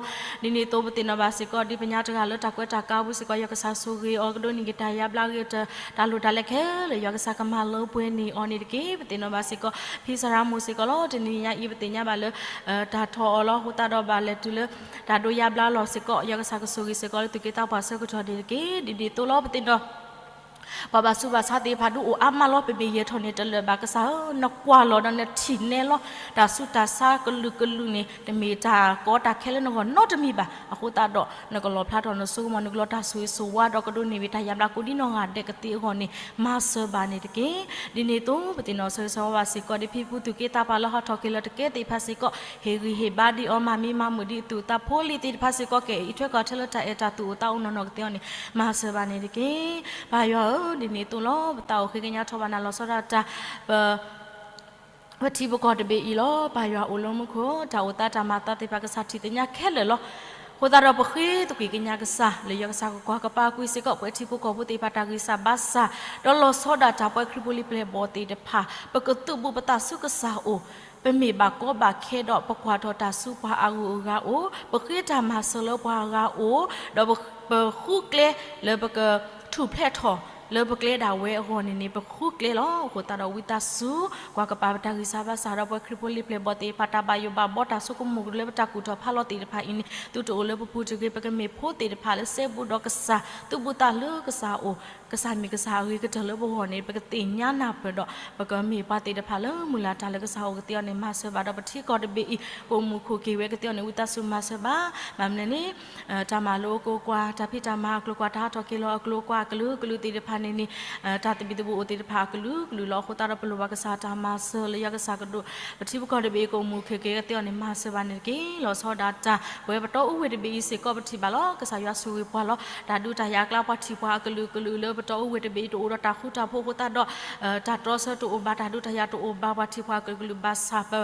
ဒ်န့ၣ်အသိးပသ့ၣ်နီၣ်ဘၣ်စ့ၢ်ကီး ဒ်ပညါတဂၤလၢတၢ်ကွဲးတၢ်ကါပူၤစ့ၢ်ကီး ယွၤကစၢ်ဆိၣ်ဂ့ၤအီၤ ကဒိးန့ၢ်က့ၤတၢ်ယါဘျါဂ့ၤ တၢ်လိၣ်တၢ်လဲခဲလၢာ် ယွၤကစၢ်ကမၤလၢပှဲၤန့ၢ်အီၤန့ၣ်တက့ၢ်. ပသ့ၣ်နီၣ်ဘၣ်စ့ၢ်ကီး ဖံစရၣ်မိၢ်စ့ၢ်ကီးလီၤ. တနံၤညါအံၤ ပသ့ၣ်ညါဘၣ်လၢ တၢ်ထီၣ်အီၤလီၤ. အဃိသတးဒီးဘၣ်လဲၤတုၤလၢ တၢ်ဒိးယါဘျါလီၤစ့ၢ်ကီး ယွၤကစၢ်ကဆိၣ်ဂ့ၤစ့ၢ်ကီးလၢသူၣ်က့သးပှၢ်ဆၢကတီၢ်န့ၣ်တက့ၢ်. ဒ်န့ၣ်အသိးလီၤ ပသ့ၣ်နီၣ် ပှၤဘၣ်ဆူးဘၣ်ဆါသ့ၣ်တဖၣ်ဒုးအိၣ်အါမးလီၤ. ပမ့ၢ်ယဲၢ်ထီၣ်န့ၣ်တလၢာ်ဘၣ် ကစၢ်ဧၢ, နကွၢ်လီၤဒီးနထံၣ်နဲလီၤ. တၢ်ဆူးတၢ်ဆါကလုာ်ကလုာ်န့ၣ် တမ့ၢ်တၢ်ကီတၢ်ခဲလၢနဂီၢ်နီတမံၤဘၣ်. အဃိသတးဒီး နကလီၣ်ဖျါထီၣ်နစိကမီၤ နကလီၤတၢ်ဆိၣ်ဂ့ၤဆိၣ်ဝါဒီးကဒိးန့ၢ်ဝဲတၢ်ယါဘျါကိးဒ်နီၢ်ဂၤဒဲးကသ့အဂီၢ်န့ၣ် မၤစၢၤဘၣ်န့ၣ်တက့ၢ်. ဒ်န့ၣ်အသိး ပသ့ၣ်နီၣ်ဆိၣ်ဂ့ၤဆိၣ်ဝါဘၣ်စ့ၢ်ကီး ဒ်ဖံဖုသူၣ်က့သးပှၢ်လၢဟးထီၣ်က့ၤလၢတကဲသ့ၣ်တဖၣ်စ့ၢ်ကီး ဟ့ၣ်ဂံၢ်ဟ့ၣ်ဘါဒံးအီၤ မၤမံမၤမုာ်ဒံးအသူၣ်အသးဖိလံၤသ့ၣ်တဖၣ်စ့ၢ်ကီး ကအဲၣ်အံးထွဲကွၢ်ထွဲလၢတၢ်အဲၣ်တၢ်သူၣ်အိၣ်သးအိၣ်နီၢ်နီၢ်ကသ့အီၤန့ၣ် မၤစၢၤဘၣ်န့ၣ်တက့ၢ်. ပၢ်ယွၤဧၢ, ဒ်န့ၣ်အသိးလီၤ ပသးအိၣ်ဃ့ကညးထီၣ်ဘၣ်နၤလီၤဆီဒၣ်တၢ် ပ ပထံပကီၢ်တဘ့ၣ်အံၤလီၤ. ပၢ်ယွၤအိၣ်လၢမူခိၣ် တၢ်အိၣ်သးတၢ်မၤသးသ့ၣ်တဖၣ် ကစၢ်ထံၣ်သ့ၣ်ညါခဲလၢာ်လီၤ. အဃိသတးဒီး ပဃ့သကွံာ်ကညးကစၢ် လၢယွၤကစၢ်ကကွၢ်ကပၤကွံာ်စ့ၢ်ကီး ပှၤထံဖိကီၢ်ဖိသ့ၣ်တဖၣ်တၢ်ဂံၢ်စၢ်ဘါစၢ် ဒီးလီၤဆီဒၣ်တၢ်ပှၤခရံာ်ဖိလံၤပျဲၢ်ဘီၣ်သ့ၣ်တဖၣ် ပကသုးဘူးပသးဆူကစၢ်အိၣ်, ပမ့ၢ်ဘၣ်ကီဘၣ်ခဲဒီး ပကွၢ်ထီၣ်တၢ်ဆူပှၤအဂုၤအဂၤအိၣ်, ပဃ့တၢ်မၤစၢၤလၢပှၤအဂၤအိၣ်, ဒီးပဃုကျဲလၢပကထူၣ်ဖျဲးထီၣ် လၢပကျဲဒၣ်ဝဲအဂီၢ်န့ၣ်န့ၣ် ပဃုကျဲလီၤ. အဃိသတးဒီးဝံသးစူၤ ကွၢ်ကပၤပတၢ်ဂံၢ်စၢ်ဘါစၢ်ဒီးပှၤခရံာ်ဖိလံာ်ပျဲၢ်ဘီၣ်သ့ၣ်တဖၣ် တၢ်ဘၣ်ယိၣ်ဘၣ်ဘီတၢ်ဆိကမိၣ်လၢပတၢ်ကူၣ်ထီၣ်ဖးလီၤသ့ၣ်တဖၣ်အံၤန့ၣ် သုတအိၣ်လၢပပူၤတဂ့ၤ. ပကမ့ၢ်ဖိသ့ၣ်တဖၣ်လၢစဲဘူးဒီးကစၢ် သူၣ်ဘူးသးလၢကစၢ်အအိၣ် ကစၢ်မ့ၢ်ကစၢ်အဂ့ၤကတၢၢ်လၢပဂီၢ်န့ၣ် ပကသ့ၣ်ညါနၢ်ပၢၢ်ဒီး ပကမ့ၢ်ပှၤသ့ၣ်တဖၣ်လၢမုၢ်လၢ်တၢ်လၢကစၢ်အအိၣ်ကသ့အီၤန့ၣ် မၤစၢၤဘၣ်ဒီးပထံကီၢ်တဘ့ၣ်အံၤ ကအိၣ်မူခိၣ်က့ၤဝဲကသ့အီၤန့ၣ် ဝံသးစူၤမၤစၢၤဘၣ်. ဘၣ်မနုၤလဲၣ်န့ၣ် တၢ်မၤလိအကျိၤအကွာ် တၢ်ဖံးတၢ်မၤအကျိၤအကွာ် တၢ်ဟးထီၣ်က့ၤလီၤအကျိၤအကွာ် အကလုာ်ကလုာ်သ့ၣ်တဖၣ်န့ၣ်န့ၣ် တၢ်သဘံၣ်သဘုၣ်အိၣ်သ့ၣ်တဖၣ်အကလုာ်ကလုာ်လီၤ. အဃိသတးဒီးပလိၣ်ဘၣ်ကစၢ်တၢ်မၤစၢၤလၢယွၤကစၢ်ကဒိၣ် ပထံပကီၢ်တဘ့ၣ်အံၤ ကအိၣ်မူခိၣ်က့ၤကသ့အီၤန့ၣ် မၤစၢၤဘၣ်န့ၣ်တက့ၢ်. လီၤဆီဒၣ်တၢ် ပဝဲပတီၢ်အိၣ်ဝဲတဘ့ၣ်အံၤစ့ၢ်ကီး ပထံၣ်ဘၣ်လီၤ ကစၢ်ယွၤဆိၣ်ဂ့ၤပှၤလီၤ. တၢ်ဒုးတၢ်ယၤအကျါ ပှၤထံၣ်ပှၤအကလုာ်ကလုာ်လၢပတီၢ်အိၣ်ဝဲတဘ့ၣ်အံၤ တအိၣ်ဒီးတၢ်ဃူတၢ်ဖိးအဃိသတးဒီး တၢ်တြီဆၢတအိၣ်ဘၣ် တၢ်ဒုးတၢ်ယၤတအိၣ်ဘၣ် ပှၤထံၣ်ပှၤအကလုာ်ကလုာ်ဘၣ်ဆၣ် ပ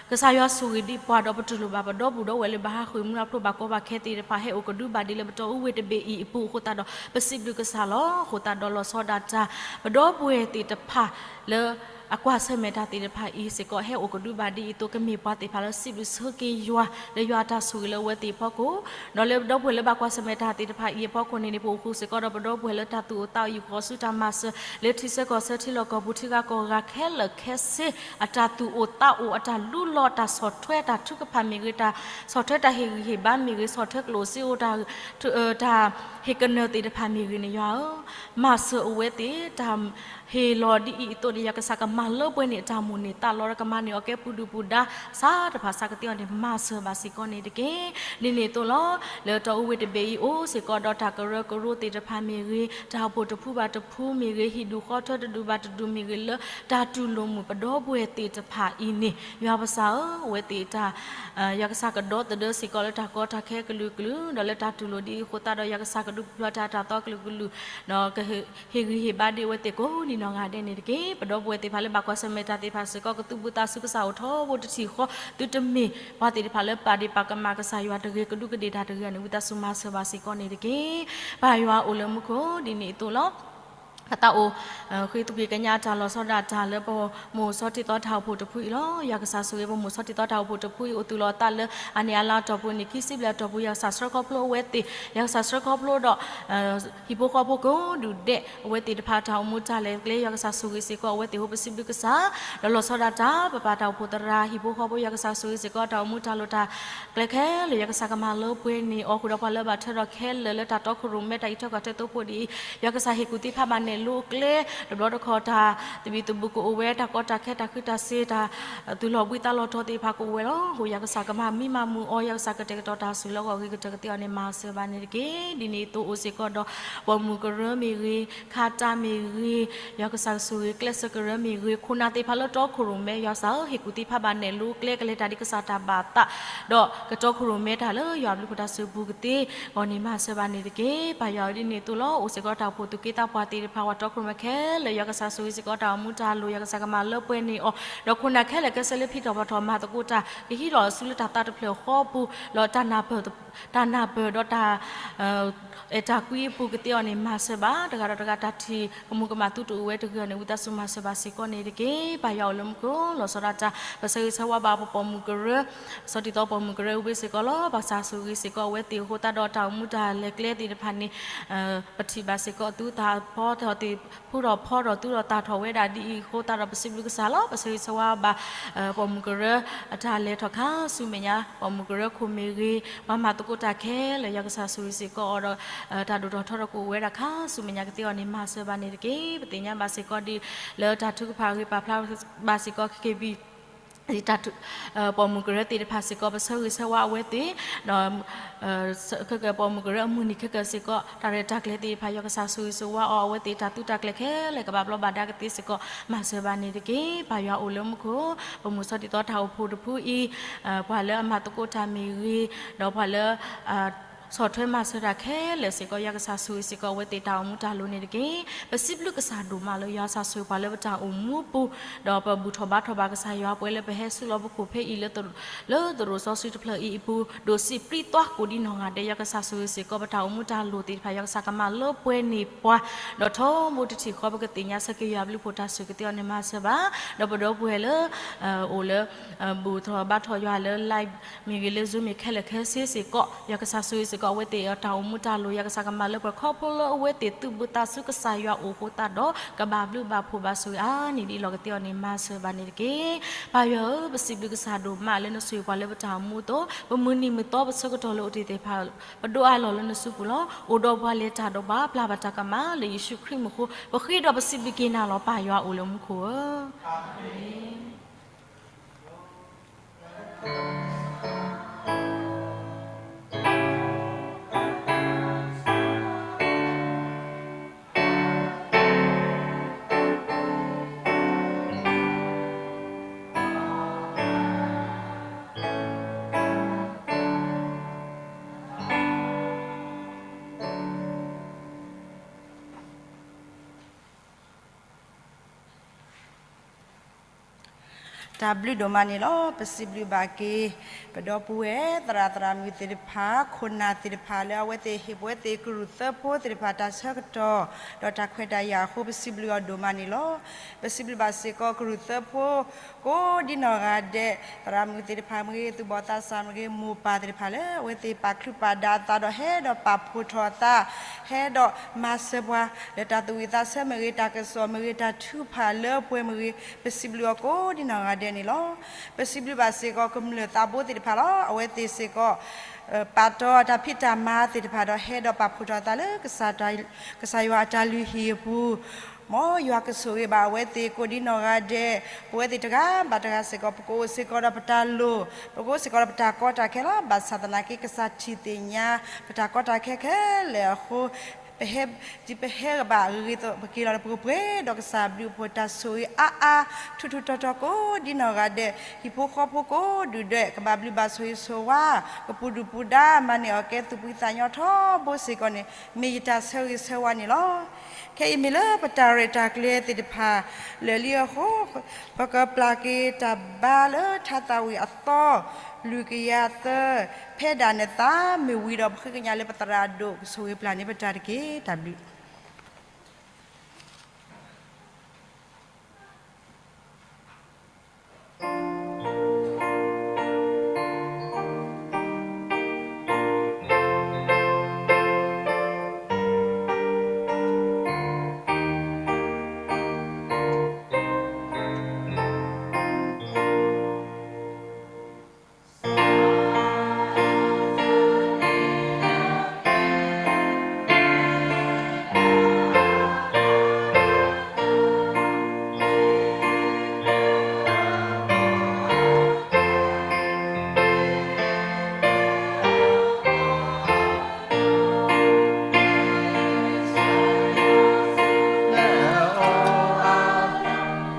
ကစၢ်ယွၤဆိၣ်ဂ့ၤဒံးပှၤဒီးပတူၢ်လိာ်ဘၣ်ပဒီပုၢ်ဒီဝဲၢ်လၢဘၣ်ဟးဃုာ်မူလၢဖျိဘၣ်ကီဘၣ်ခဲသ့ၣ်တဖၣ် ဟဲအိၣ်ကဒုဘၣ်ဒံးလၢပတီၢ်အိၣ်ဝဲတဘ့ၣ်အံၤအပူၤအဃိသတးဒီး ပစံးဘျုးကစၢ်လီၤ. အဃိသတးဒီးလီၤဆီဒၣ်တၢ် ပဒီပုၢ်ဝဲၢ်သ့ၣ်တဖၣ်လၢ အကွၢ်ဆၢၣ်မဲာ်တၢ်သ့ၣ်တဖၣ်အံၤစ့ၢ်ကီး ဟဲအိၣ်ကဒုဘၣ်ဒ်အံၤအသိး ကမ့ၢ်ပှၤသ့ၣ်တဖၣ်လၢစံးဘျုးဆၢက့ၤယွၤ လၢယွၤအတၢ်ဆိၣ်ဂ့ၤလၢအဝဲသ့ၣ်အဖီခိၣ်, ဒီးလၢပဒီပုၢ်ဝဲၢ်လၢဘၣ်ကွၢ်ဆၢၣ်မဲာ်တၢ်သ့ၣ်တဖၣ်အံၤအဖီခိၣ်န့ၣ်န့ၣ် ပအိၣ်ဃုာ်စ့ၢ်ကီးဒီးပဒီပုၢ်ဝဲၢ်လၢတၢ်သူၣ်အိၣ်သးအိၣ် ယူၢ်ဃီၤဆူတၢ်မၤစၢၤ လၢထံဆၢကီၢ်ဆၢထံလီၢ်ကီၢ်ပူၤ ထံဂၤကီၢ်ဂၤခဲလၢာ်ခဲဆ့ အတၢ်သူၣ်အိၣ်သးအိၣ် အတၢ်လူလီၤ တၢ်ဆီၣ်ထွဲတၢ်ထုကဖၣ်မ့ၢ်ဂ့ၤ, တၢ်ဆီၣ်ထွဲတၢ်ဟ့ၣ်ဂံၢ်ဟ့ၣ်ဘါမ့ၢ်ဂ့ၤ, ဆီၣ်ထွဲကျိၣ်စ့အိၣ် တၢ်ဟ့ၣ်ကနၢၤသ့ၣ်တဖၣ်မ့ၢ်ဂ့ၤန့ၣ် ယွၤဧၢ, မၤစၢၤအဝဲသ့ၣ် တၢ်ဟ့ၣ်လီၤဒ်အံၤအသိးန့ၣ် ယွၤကစၢ်ကမၤလၢပှဲၤန့ၢ်အတၢ်မိၣ်န့ၢ်သးလီၤဒီး ကမၤန့ၢ်အီၤကဲပူၤဒုၣ်ပူၤဒါ စးတဖၣ်စးကသ့အီၤန့ၣ် မၤစၢၤဘၣ်စ့ၢ်ကီးန့ၣ်တက့ၢ်. ဒ်န့ၣ်အသိးလီၤ. လၢတီအူဝ့ၢ်တဘ့ၣ်အံၤ အိၣ်စ့ၢ်ကီးဒီးတၢ်ကရၢကရိသ့ၣ်တဖၣ်မ့ၢ်ဂ့ၤ, တၢ်အိၣ်ဖှိၣ်တဖုဘၣ်တဖုမ့ၢ်ဂ့ၤ, ဟံၣ်ဒူၣ်ဃီထၢတဒူၣ်ဘၣ်တဒူၣ်မ့ၢ်ဂ့ၤ, လၢတၢ်တူၢ်လိာ်မုာ်ပဒီပုၢ်ဝဲၢ်သ့ၣ်တဖၣ်အံၤန့ၣ် ယွၤပစၢ်ဧၢ, အဝဲသ့ၣ်တၢ် ယွၤကစၢ်ကဒီသဒၢစ့ၢ်ကီးလၢတၢ်ကီတၢ်ခဲကလုာ်ကလုာ်, ဒီးလၢတၢ်တူၢ်လိာ်ဒ်အံၤအဃိသတးဒီး ယွၤကစၢ်ကဒုးပျီတၢ်တၢ်သီကလုာ်ကလုာ်, ဒီးကဟ့ၣ်ဂံၢ်ဟ့ၣ်ဘါဒ်အဝဲသ့ၣ်ကိးဒံးနီၢ်ဂၤဒဲးန့ၣ်တက့ၢ်. ပဒီပုၢ်ဝဲၢ်သ့ၣ်တဖၣ်လၢဘၣ်ကွၢ်ဆၢၣ်မဲာ်တၢ်သ့ၣ်တဖၣ်စ့ၢ်ကီး ကသူၣ်ဘျုးသးစူၤကစၢ်အိၣ်ထီဘိတထံၣ်ဃီ, သုတမ့ၢ်ပှၤသ့ၣ်တဖၣ်လၢပာ်ဒ့ၣ်ပာ်ကမၣ်ကစၢ်ယွၤတဂ့ၤ, ကဒူးကဒ့ၣ်တၢ်တဂ့ၤန့ၣ် ဝံသးစူၤမၤစၢၤဘၣ်စ့ၢ်ကီးန့ၣ်တက့ၢ်. ပၢ်ယွၤအိၣ်လၢမူခိၣ် ဒ်န့ၣ်အသိးလီၤ. ပသးအိၣ် ဃ့သကွံာ်ကညးတၢ်လီၤဆီဒၣ်တၢ်လၢပ မိၢ်စီထံသီတၢ်အိၣ်ဖှိၣ်တဖုအံၤလီၤ. ယွၤကစၢ်ဆိၣ်ဂ့ၤပမိၢ်စီထံသီတၢ်အိၣ်ဖှိၣ်တဖုအံၤ အိၣ်သူၣ်လီၤအသးလၢအနံၣ်အလါအတီၢ်ပူၤ နံၣ်ခံဆံဘျဲၣ်အတီၢ်ပူၤ ယွၤကစၢ်ဆှၢခီဖျိအဝဲသ့ၣ်, ယွၤကစၢ်ဆှၢခီဖျိဒီး ဟံၣ်ဖိဃီဖိကိးဒူၣ်ဒဲးအဝဲသ့ၣ်တဖၣ်တၢ်အိၣ်မူတၢ်လဲၤကျဲ ယွၤကစၢ်ဆိၣ်ဂ့ၤစ့ၢ်ကီးအဝဲသ့ၣ် ဟိပစံးဘျုးကစၢ်, ဒီးလီၤဆီဒၣ်တၢ် ပပၢ်တၢ်အိၣ်ဖှိၣ်သရၣ် ဟံၣ်ဖိဃီဖိ ယွၤကစၢ်ဆိၣ်ဂ့ၤစ့ၢ်ကီးတၢ်အိၣ်မူတၢ်လိၣ်တၢ်ကျဲခဲလၢာ် ယွၤကစၢ်ကမၤလၢပှဲၤန့ၢ်အီၤဃုာ်ဒီးပှၤလၢဘၣ်ထွဲဒီးခဲလၢာ်လၢတၢ်တီခိၣ်ရိၣ်မဲတၢ်အံးထွဲကွၢ်ထွဲသိဖိဒ်အံၤ, ယွၤကစၢ်ဟ့ၣ်ကူၣ်သ့ဖးဘၣ်နဲၣ်လိကျဲ, တဘျီတခီၣ်တၢ်သဘံၣ်သဘုၣ်ကအိၣ်ဝဲ တၢ်ကီတၢ်ခဲတၢ်ဃံးတၢ်စ့ၤ တၢ်သူၣ်လီၤဘှံးသးလီၤတီၤသ့ၣ်တဖၣ်ကအိၣ်ဝဲလီၤ. အဃိယွၤကစၢ်ကမၤမံမၤမုာ်အီၤ ယွၤကစၢ်ကတဲာ်ကတီၤတၢ်ဆူၣ်လၢအဂီၢ်ဂ့ၤကတၢၢ်ကသ့အီၤန့ၣ် မၤစၢၤဘၣ်န့ၣ်တက့ၢ်. ဒ်န့ၣ်အသိးအိၣ်စ့ၢ်ကီးဒီး ပိာ်မုၣ်ကရၢမ့ၢ်ဂ့ၤ, ခါတၢ်မ့ၢ်ဂ့ၤ, ယွၤကစၢ်ကဆိၣ်ဂ့ၤကျဲးစၢးကရၢမ့ၢ်ဂ့ၤ, ခိၣ်နၢ်သ့ၣ်တဖၣ်လၢတီခိၣ်ရိၣ်မဲ ယွၤကစၢ်ဧၢ ဟ့ၣ်ကူၣ်သ့ဖးဘၣ်နဲၣ်လိကျဲ ကလဲၤတၢ်ဒ်ကစၢ်တၢ်ဘၣ်သး, ဒီးကတီခိၣ်ရိၣ်မဲတၢ်လၢယွၤဘျုးဖှိၣ်တၢ်စၢၤပူၤကသ့အီၤန့ၣ် မၤစၢၤဘၣ်န့ၣ်တက့ၢ်. ပၢ်ယွၤဧၢ ဒ်န့ၣ်အသိးလီၤ. အိၣ်စ့ၢ်ကီးတၢ်အိၣ်ဖှိၣ်သူၣ်က့သးပှၢ်သ့ၣ်တဖၣ် ပှၤတီခိၣ်ရိၣ်မဲခဲလၢာ် ယွၤကစၢ်ဆိၣ်ဂ့ၤစ့ၢ်ကီးတၢ်အိၣ်မူတၢ်လိၣ် ယွၤကစၢ်ကမၤလၢပှဲၤန့ၢ်အီၤ, ဒီးခိၣ်နၢ်ခဲလၢာ်ခဲဆ့လၢဖံးထီၣ်ဖီၣ်ထီၣ်မၤသကိးတၢ် ကဟံးလီၤအစုလၢတၢ်သးတဖျၢၣ်ဃီပူၤ, ဒီးတၢ်နၢ်ပၢၢ် တၢ်နၢ်ပၢၢ်ဒီးတၢ် အဲၣ်တၢ်ကွံအပူၤကသ့အီၤန့ၣ် မၤစၢၤဘၣ်. တဂၤဒီးတဂၤတၢ်ထံၣ်ကမူၤကမၣ်သူတအိၣ်ဝဲတဂ့ၤအီၤန့ၣ် ဝံသးစူၤမၤစၢၤဘၣ်စ့ၢ်ကီးန့ၣ်တက့ၢ်. ပၢ်ယွၤအိၣ်လၢမူခိၣ် လီၤဆီဒၣ်တၢ် ပဆၢဂ့ၤဆၢဝါဘၣ်ပပိာ်မုၣ်ကရၢ, စီၤတံၤသီပိာ်မုၣ်ကရၢ ဝ့ၢ်စ့ၢ်ကီးလီၤ. ဘၣ်ဆၣ်ဆိၣ်ဂ့ၤစ့ၢ်ကီးအဝဲသ့ၣ်အဃိသတးဒီး တၢ်အိၣ်မူတၢ်လဲၤကျဲသ့ၣ်တဖၣ်န့ၣ် ပထံၣ်ဘၣ်စ့ၢ်ကီးသုသးဖီထီၣ်သ့ၣ် ဖုထီၣ်ဖီထီၣ်သူၣ်ထီၣ်သးထီၣ်ဝဲဒၣ်ဒ်အံၤအဃိသတးဒီး ပစံးဘျုးကစၢ်လီၤ. ပဆၢဂ့ၤဆၢဝါဘၣ် ပိာ်မုၣ်ကရၢ အတၢ်လဲၤထီၣ်ခါဆူမဲာ်ညါ ပိာ်မုၣ်ကရၢခိၣ်မ့ၢ်ဂ့ၤ, ပှၤမၤသကိးတၢ်ခဲလၢာ် ယွၤကစၢ်ဆိၣ်ဂ့ၤစ့ၢ်ကီးအီၤဒီး တၢ်ဒိၣ်ထီၣ်ထီထီၣ်ကအိၣ်ဝဲဒၣ်ခါဆူမဲာ်ညါကသ့အီၤန့ၣ် မၤစၢၤဘၣ်န့ၣ်တက့ၢ်. ပသ့ၣ်ညါဘၣ်စ့ၢ်ကီးဒ်လၢတၢ်ထုကဖၣ်အဂ့ၢ်ပာ်ဖျါဘၣ်စ့ၢ်ကီး ခ့ဘံ တၢ် ပိာ်မုၣ်ကရၢသ့ၣ်တဖၣ်စ့ၢ်ကီး ပဆၢဂ့ၤဆၢဝါအဝဲသ့ၣ် ဒီး ခဲကၢၢ်ပိာ်မုၣ်ကရၢအမုၢ်နံၤခဲကၢၢ်စ့ၢ်ကီး တၢ်ရဲၣ်တၢ်ကျဲၤသ့ၣ်တဖၣ် ယွၤကစၢ်ဆိၣ်ဂ့ၤဆိၣ်ဝါအီၤ အဝဲသ့ၣ်တၢ်သုးတၢ်ကျဲၤခဲလၢာ် ကဘၣ်ဘျီးဘၣ်ဒါကသ့စ့ၢ်ကီး မၤစၢၤဘၣ်န့ၣ်တက့ၢ်. ပၢ်ယွၤအိၣ်လၢမူခိၣ် ပမိၢ်စီၤတံၤသီတၢ်အိၣ်ဖှိၣ်တဖုအံၤ ပှၤလၢအမၤသကိးတၢ်မ့ၢ်ဂ့ၤ ဒီးပှၤလၢ ဆီၣ်ထွဲမၤစၢၤတၢ်ခဲလၢာ်စ့ၢ်ကီး ယွၤကစၢ်ဆိၣ်ဂ့ၤစ့ၢ်ကီး အဝဲသ့ၣ်တၢ်အိၣ်မူတၢ်လိၤန့ၣ်တက့ၢ်. ပစံးဘျုးကစၢ်ဒိၣ်မးလၢ ယွၤကစၢ်ဆိၣ်ဂ့ၤပှၤလၢပတၢ်အိၣ်မူပူၤ ဒီးပဘူၣ်ထီၣ်ဘါထီၣ်ဘၣ်ကစၢ်ယွၤပှဲၤလၢပဟဲဆူလီၤပခိၣ်ဖဲအံၤလၢ လၢသရိာ်စီဆှံတဖျၢၣ်အံၤအပူၤ ဒိးစံးပျံၤသွါကိးဒ်နီၢ်ဂၤဒဲး ယွၤကစၢ်ဆိၣ်ဂ့ၤစ့ၢ်ကီး ပတၢ်အိၣ်မူတၢ်လိၤသ့ၣ်တဖၣ် ယွၤကစၢ်ကမၤလၢပှဲၤန့ၢ်ပှၤ ဒီးထီဘိတထံၣ်ဃီပကသ့ၣ်ညါဆၢက့ၤယွၤဘျုးဖှိၣ်တၢ်ဆိၣ်ဂ့ၤကသ့အီၤန့ၣ်မၤစၢၤဘၣ်. ဒီးပဒီပုၢ်ဝဲၢ်လၢ အိၣ်လၢ ဘူၣ်ထီၣ်ဘါထီၣ်ယွၤလၢ live မ့ၢ်ဂ့ၤလၢ Zoom မ့ၢ်ခဲလၢာ်ခဲဆ့စ့ၢ်ကီး ယွၤကစၢ်ဆိၣ်ဂ့ၤစ့ၢ် အဝဲသ့ၣ်အတၢ်အိၣ်မူတၢ်လိၣ် ယွၤကစၢ်ကမၤလၢပှဲၤခီဖျိလၢအဝဲသ့ၣ်သုးဘူးသးဆူကစၢ်ယွၤအအိၣ်အဃိသတးဒီး ကဘၣ်ဘျုးဘၣ်ဖှိၣ်ဘၣ်ဆိၣ်ဂ့ၤအါန့ၢ်ဒံးလီၢ်ကသ့အီၤန့ၣ် မၤစၢၤဘၣ်န့ၣ်တက့ၢ်. ပၢ်ယွၤဧၢ, ပစံးဘျုးကစၢ်ဒိၣ်မးလၢနဆိၣ်ဂ့ၤပှၤလၢပတၢ်အိၣ်မူအသိး, ပမုၢ်နံၤမုၢ်သီပဆၢကတီၢ်လၢအိၣ်တ့ၢ်သ့ၣ်တဖၣ် ပဒိးအးလီၤလၢနစုပူၤလီၤ. အိၣ်ဒီးပှၤလဲၤတၢ်ဒီးပှၤ ပျၢ်ဘၣ်တၢ်ကမၣ်လၢယ့ၣ်ၡူးခရံာ်မံၤအဃိ ပဃ့ဒီးပစံးဘျုးက့ၤနၤလီၤ. ပၢ်ယွၤအိၣ်လၢမူခိၣ်ဧၢ, အၤမ့ၣ်. တၢ်ဘျုးဒိၣ်မးန့ၣ်လီၤ. ပစံးဘျုးဘၣ်က့ၤ ပဒီပုၢ်ဝဲၢ်သရၣ်သရၣ်မုၣ်သ့ၣ်တဖၣ် ခိၣ်နၢ်သ့ၣ်တဖၣ်လၢအဝဲသ့ၣ်ဟ့ၣ်ပဝဲသ့ၣ်ကရူၢ်သၢဖိသ့ၣ်တဖၣ်တၢ်ဆၢကတီၢ် ဒီးတၢ်ခွဲးတၢ်ယာ်အဃိ ပစံးဘျုးအီၤဒိၣ်မးန့ၣ်လီၤ. ပစံးဘျုးဘၣ်စ့ၢ်ကီးကရူၢ်သၢဖိ ကိးဒ်နီၢ်ဂၤဒဲး သရၣ်မုၣ်သ့ၣ်တဖၣ်မ့ၢ်ဂ့ၤ သူၣ်ဘီၣ်သးစၢ်မ့ၢ်ဂ့ၤ မိၢ်ပၢ်သ့ၣ်တဖၣ်လၢ အဝဲသ့ၣ်ပာ်ချုးပာ်ဒါအသးဒီးဟဲဒီးပာ်ဖှိၣ်ထီၣ်အသး ဟဲဒီးမၤစၢၤပှၤ လၢတၢ်သူၣ်ဝံၣ်သးဆၢမ့ၢ်ဂ့ၤ တၢ်ကစီၣ်မ့ၢ်ဂ့ၤ တၢ်ထုကဖၣ်လၢပှဲၤမ့ၢ်ဂ့ၤ ပစံးဘျုးအီၤကိးဒ်နီၢ်ဂၤဒဲးန့ၣ်လီၤ. ပစံးဘျုးဘၣ်စ့ၢ်ကီးကမျၢၢ်သးဘိသ့ၣ်တဖၣ်လီၤ. အဝဲသ့ၣ်စ့ၢ်ကီး ပာ်တီၤတၢ်ဖံးတၢ်မၤသ့ၣ်တဖၣ်ဒီးဟဲဒီးပာ်ဖှိၣ်ထီၣ်အသးလၢ ကစၢ်ယွၤအတၢ်လုၢ်ဟံၣ်အပူၤ မ်ယွၤကဆိၣ်ဂ့ၤဘၣ်အဝဲသ့ၣ်ကိးဒ်နီၢ်ဂၤဒဲး, ပဝဲသ့ၣ်တဂၤဘၣ်တဂၤစ့ၢ်ကီး ပကအိၣ်စ့ၢ်ကီးဒီးပတၢ်လိၣ်, ပကအိၣ်စ့ၢ်ကီးဒီးပတၢ်ကီတၢ်ခဲလီၤ. ဘၣ်ဆၣ်သနာ်က့ ကစၢ်ထံၣ်သ့ၣ်ညါ ပတၢ်ကီတၢ်ခဲခဲလၢာ်အဃိ, ပဟဲ, ပဟဲကဘၣ်ဂ့ၤဂ့ၤပက့ၤလီၤဒီး ပကပှဲၤဒီးကစၢ်ဘျုးအဖှိၣ်တၢ်ဆိၣ်ဂ့ၤအါအါ ထူထူတီတီကိးဒ်နီၢ်ဂၤဒဲး, ဟံၣ်ဖိဃီဖိကိးဒူၣ်ဒွဲၣ် ကဘၣ်ဘျုးဘၣ်ဆိၣ်ဂ့ၤဆိၣ်ဝါ, ကပူၤဒူၣ်ပူၤဒါ မၤန့ၢ်အီၣ်ကဲသူၣ်ဖှံသးညီထီဘိစ့ၢ်ကီးန့ၣ် မ့ၢ်ယတၢ်ဆၢဂ့ၤဆၢဝါန့ၣ်လီၤ. ခဲအံၤမ့ၢ်လၢပတၢ်ရဲၣ်တၢ်ကျဲၤသ့ၣ်တဖၣ်လၢာ်လံအဃိ, ပကပျၢ်က့ၤတၢ်ဘါလၢထါသးဝံၣ်အသီ, လွံၢ်ကယၤသၢ, ဖဲဒၣ်နသးမ့ၢ်ဝံၤဒီး ပဃ့ကညးလၢပသရၣ်ဒိၣ်ကဆိၣ်ဂ့ၤပျၢ်န့ၢ်ပတၢ်တက့ၢ်. တၢ်ဘျုး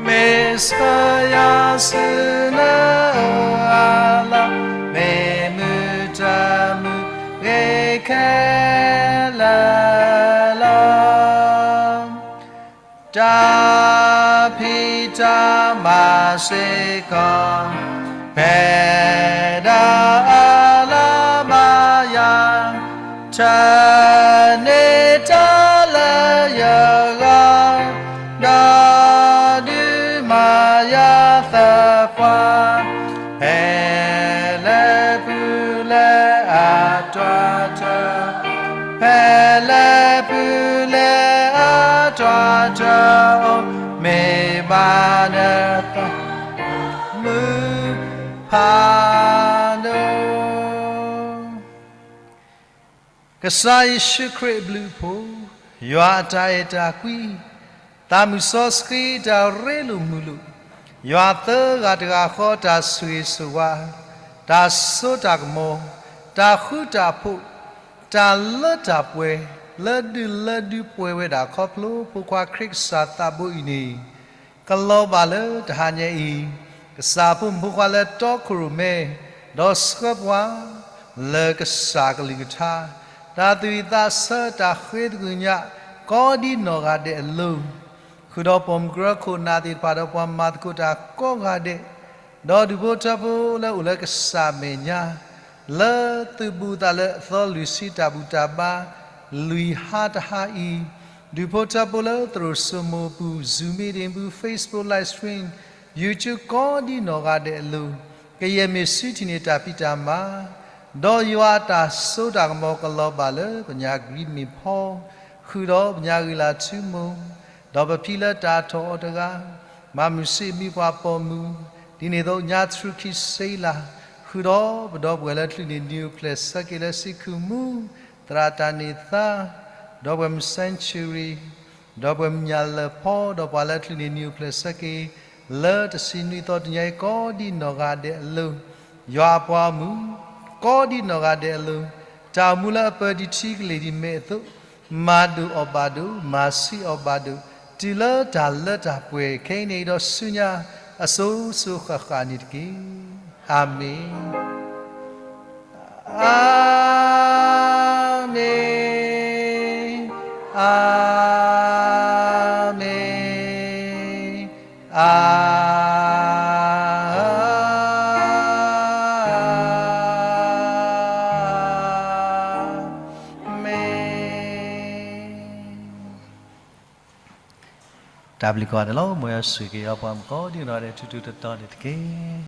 မ့ၢ်စၢၤယွၤဆူနအၢၣ်လီၤ, မ့ၢ်မုာ်တၢ်မုာ်ဂ့ၤခဲလၢာ်လီၤ. တၢ်ဖံးတၢ်မၤစ့ၢ်ကီး, ဖဲဒၣ်အလၤမၤယၤ, ထၢန့ၢ်တၢ်လၢယဂီၢ်, ဒီးဒုးမၤယၤသပှၢ်, ဖဲလဲၣ်ပူၤလဲၣ်အတၢ်တၢၢ် ဖဲလဲၣ်ပူၤလဲၣ်အတၢ်တၢၢ်, အိၣ်မ့ၢ်ဘၣ်နသးမုာ်ဖးဒိၣ်. ကစၢ်ယ့ၣ်ၡူးခရံာ်အဘျုးအဖှိၣ်, ယွၤအတၢ်အဲၣ်တၢ်ကွံ, သးမုၢ်စီဆှံတၢ်ရ့လိာ်မုာ်လိာ်, ယွၤသၢဂၤတဂၤဃီတၢ်ဆိၣ်ဂ့ၤဆိၣ်ဝါ, တၢ်စိတၢ်ကမီၤ, တၢ်ဃူတၢ်ဖိး, တၢ်လၢတၢ်ပှဲၤ, လၢဒုးလၢဒုးပှဲၤဝဲဒၣ်ခီဖျိဖိခွါခရံာ်ကစၢ်သးဘိအံၤန့ၣ် ကလီၤဘၣ်လၢတဟါညါအံၤ, ကစၢ်ဖိမုၣ်ဖိခွါလၢတီခိၣ်ရိၣ်မဲ, ဒီးဆှၢပှၤ လၢကစၢ်ကလုၢ်ကထါ, တၢ်သူၣ်ဝံၣ်သးဆၢတၢ်ဃ့သကုၤညါ, ကိးဒ်နီၢ်ဂၤဒဲးအလိၤ, ဃုာ်ဒီးပိာ်မုၣ်ကရၢခိၣ်နၢ်သ့ၣ်တဖၣ်ဒီးပှၤမၤသကိးတၢ်ကိးဂၤဒဲး, ဒီးဒူၣ်ဖိထၢဖိလၢအိၣ်လၢကစၢ်မဲာ်ညါ လၢသုးဘူးသးလၢအသီလွံၢ်ဆံတၢ်ဘူၣ်တၢ်ဘါ လွံၢ်ဟါတဟါအံၤ, ဒူၣ်ဖိထၢဖိလၢသရိာ်စိမိၤအပူၤ Zoom meeting ပူၤ Facebook live stream YouTube ကိးဒ်နီၢ်ဂၤဒဲးအလိၤ, ကယဲၢ်မ့ၢ်စုထံၣ်န့ၢ်တၢ်ဖံးတၢ်မၤ, ဒီးယွၤအတၢ်စိတၢ်ကမီၤကလီၤဘၣ်လၢပညါ agreement ဖီ, ဃုာ်ဒီးပညါဂံၢ်လၤထူမိၢ်, ဒီးပဖံလၢတၢ်ထီၣ်အီၤတဂၤ, မၤမုာ်ဆံးမံပှၤပိာ်မုၣ်, ဒ်န့ၣ်အသိးညါသရူးခံဆံလၢ်, ဃုာ်ဒီးပဒီပုၢ်ဝဲၢ်လၢ ကလုာ်န့ၣ် နံၤအိၣ်ဖျဲၣ်ဆၢက့ၤလၢ ဆံးခုၣ်မူ, သရၣ်တၢ်န့ၢ်သါ, ဒီပုၢ်ဝဲၢ်မုၣ် Century, ဒီပုၢ်ဝဲၢ်မုၣ်ညၣ်လၢၢ်ဖီ, ဒီးပှၤလၢ ကလုာ်န့ၣ် နံၤအိၣ်ဖျဲၣ်ဆၢက့ၤ လၢတဆံနွံသီတနံၤအံၤ ကိးဒံနီၢ်ဂၤဒဲးအလိၤ, ယွၤအပှၤဂီၢ်မုၢ်, ကိးဒံနီၢ်ဂၤဒဲးအလိၤ, တၢ်အိၣ်မူလၢအပၢၤဒံးထံကလ့ၢ်ဒံးမဲာ်အသိး, မၤဒိၣ်အီၤဘၣ်ဒိၣ်, မၤဆံးအီၤဘၣ်ဒိၣ်, တုၤလၢတၢ်လၢတၢ်ပှဲၤခဲအံၤန့ၣ် ဒီးဆူညါအစိၤစိၤဃၣ်ဃၣ်န့ၣ်တက့ၢ်. အၤမ့ၣ်. အၤမ့ၣ်, အၤမ့ၣ်, အၤမ့ၣ်. တၢ်ဘျုးကိးဂၤဒဲးလီၤ. မ်ယွၤဆိၣ်ဂ့ၤက့ၤပှၤကိးဒံနီၢ်ဂၤဒဲး ထူထူတီတီန့ၣ်တက့ၢ်.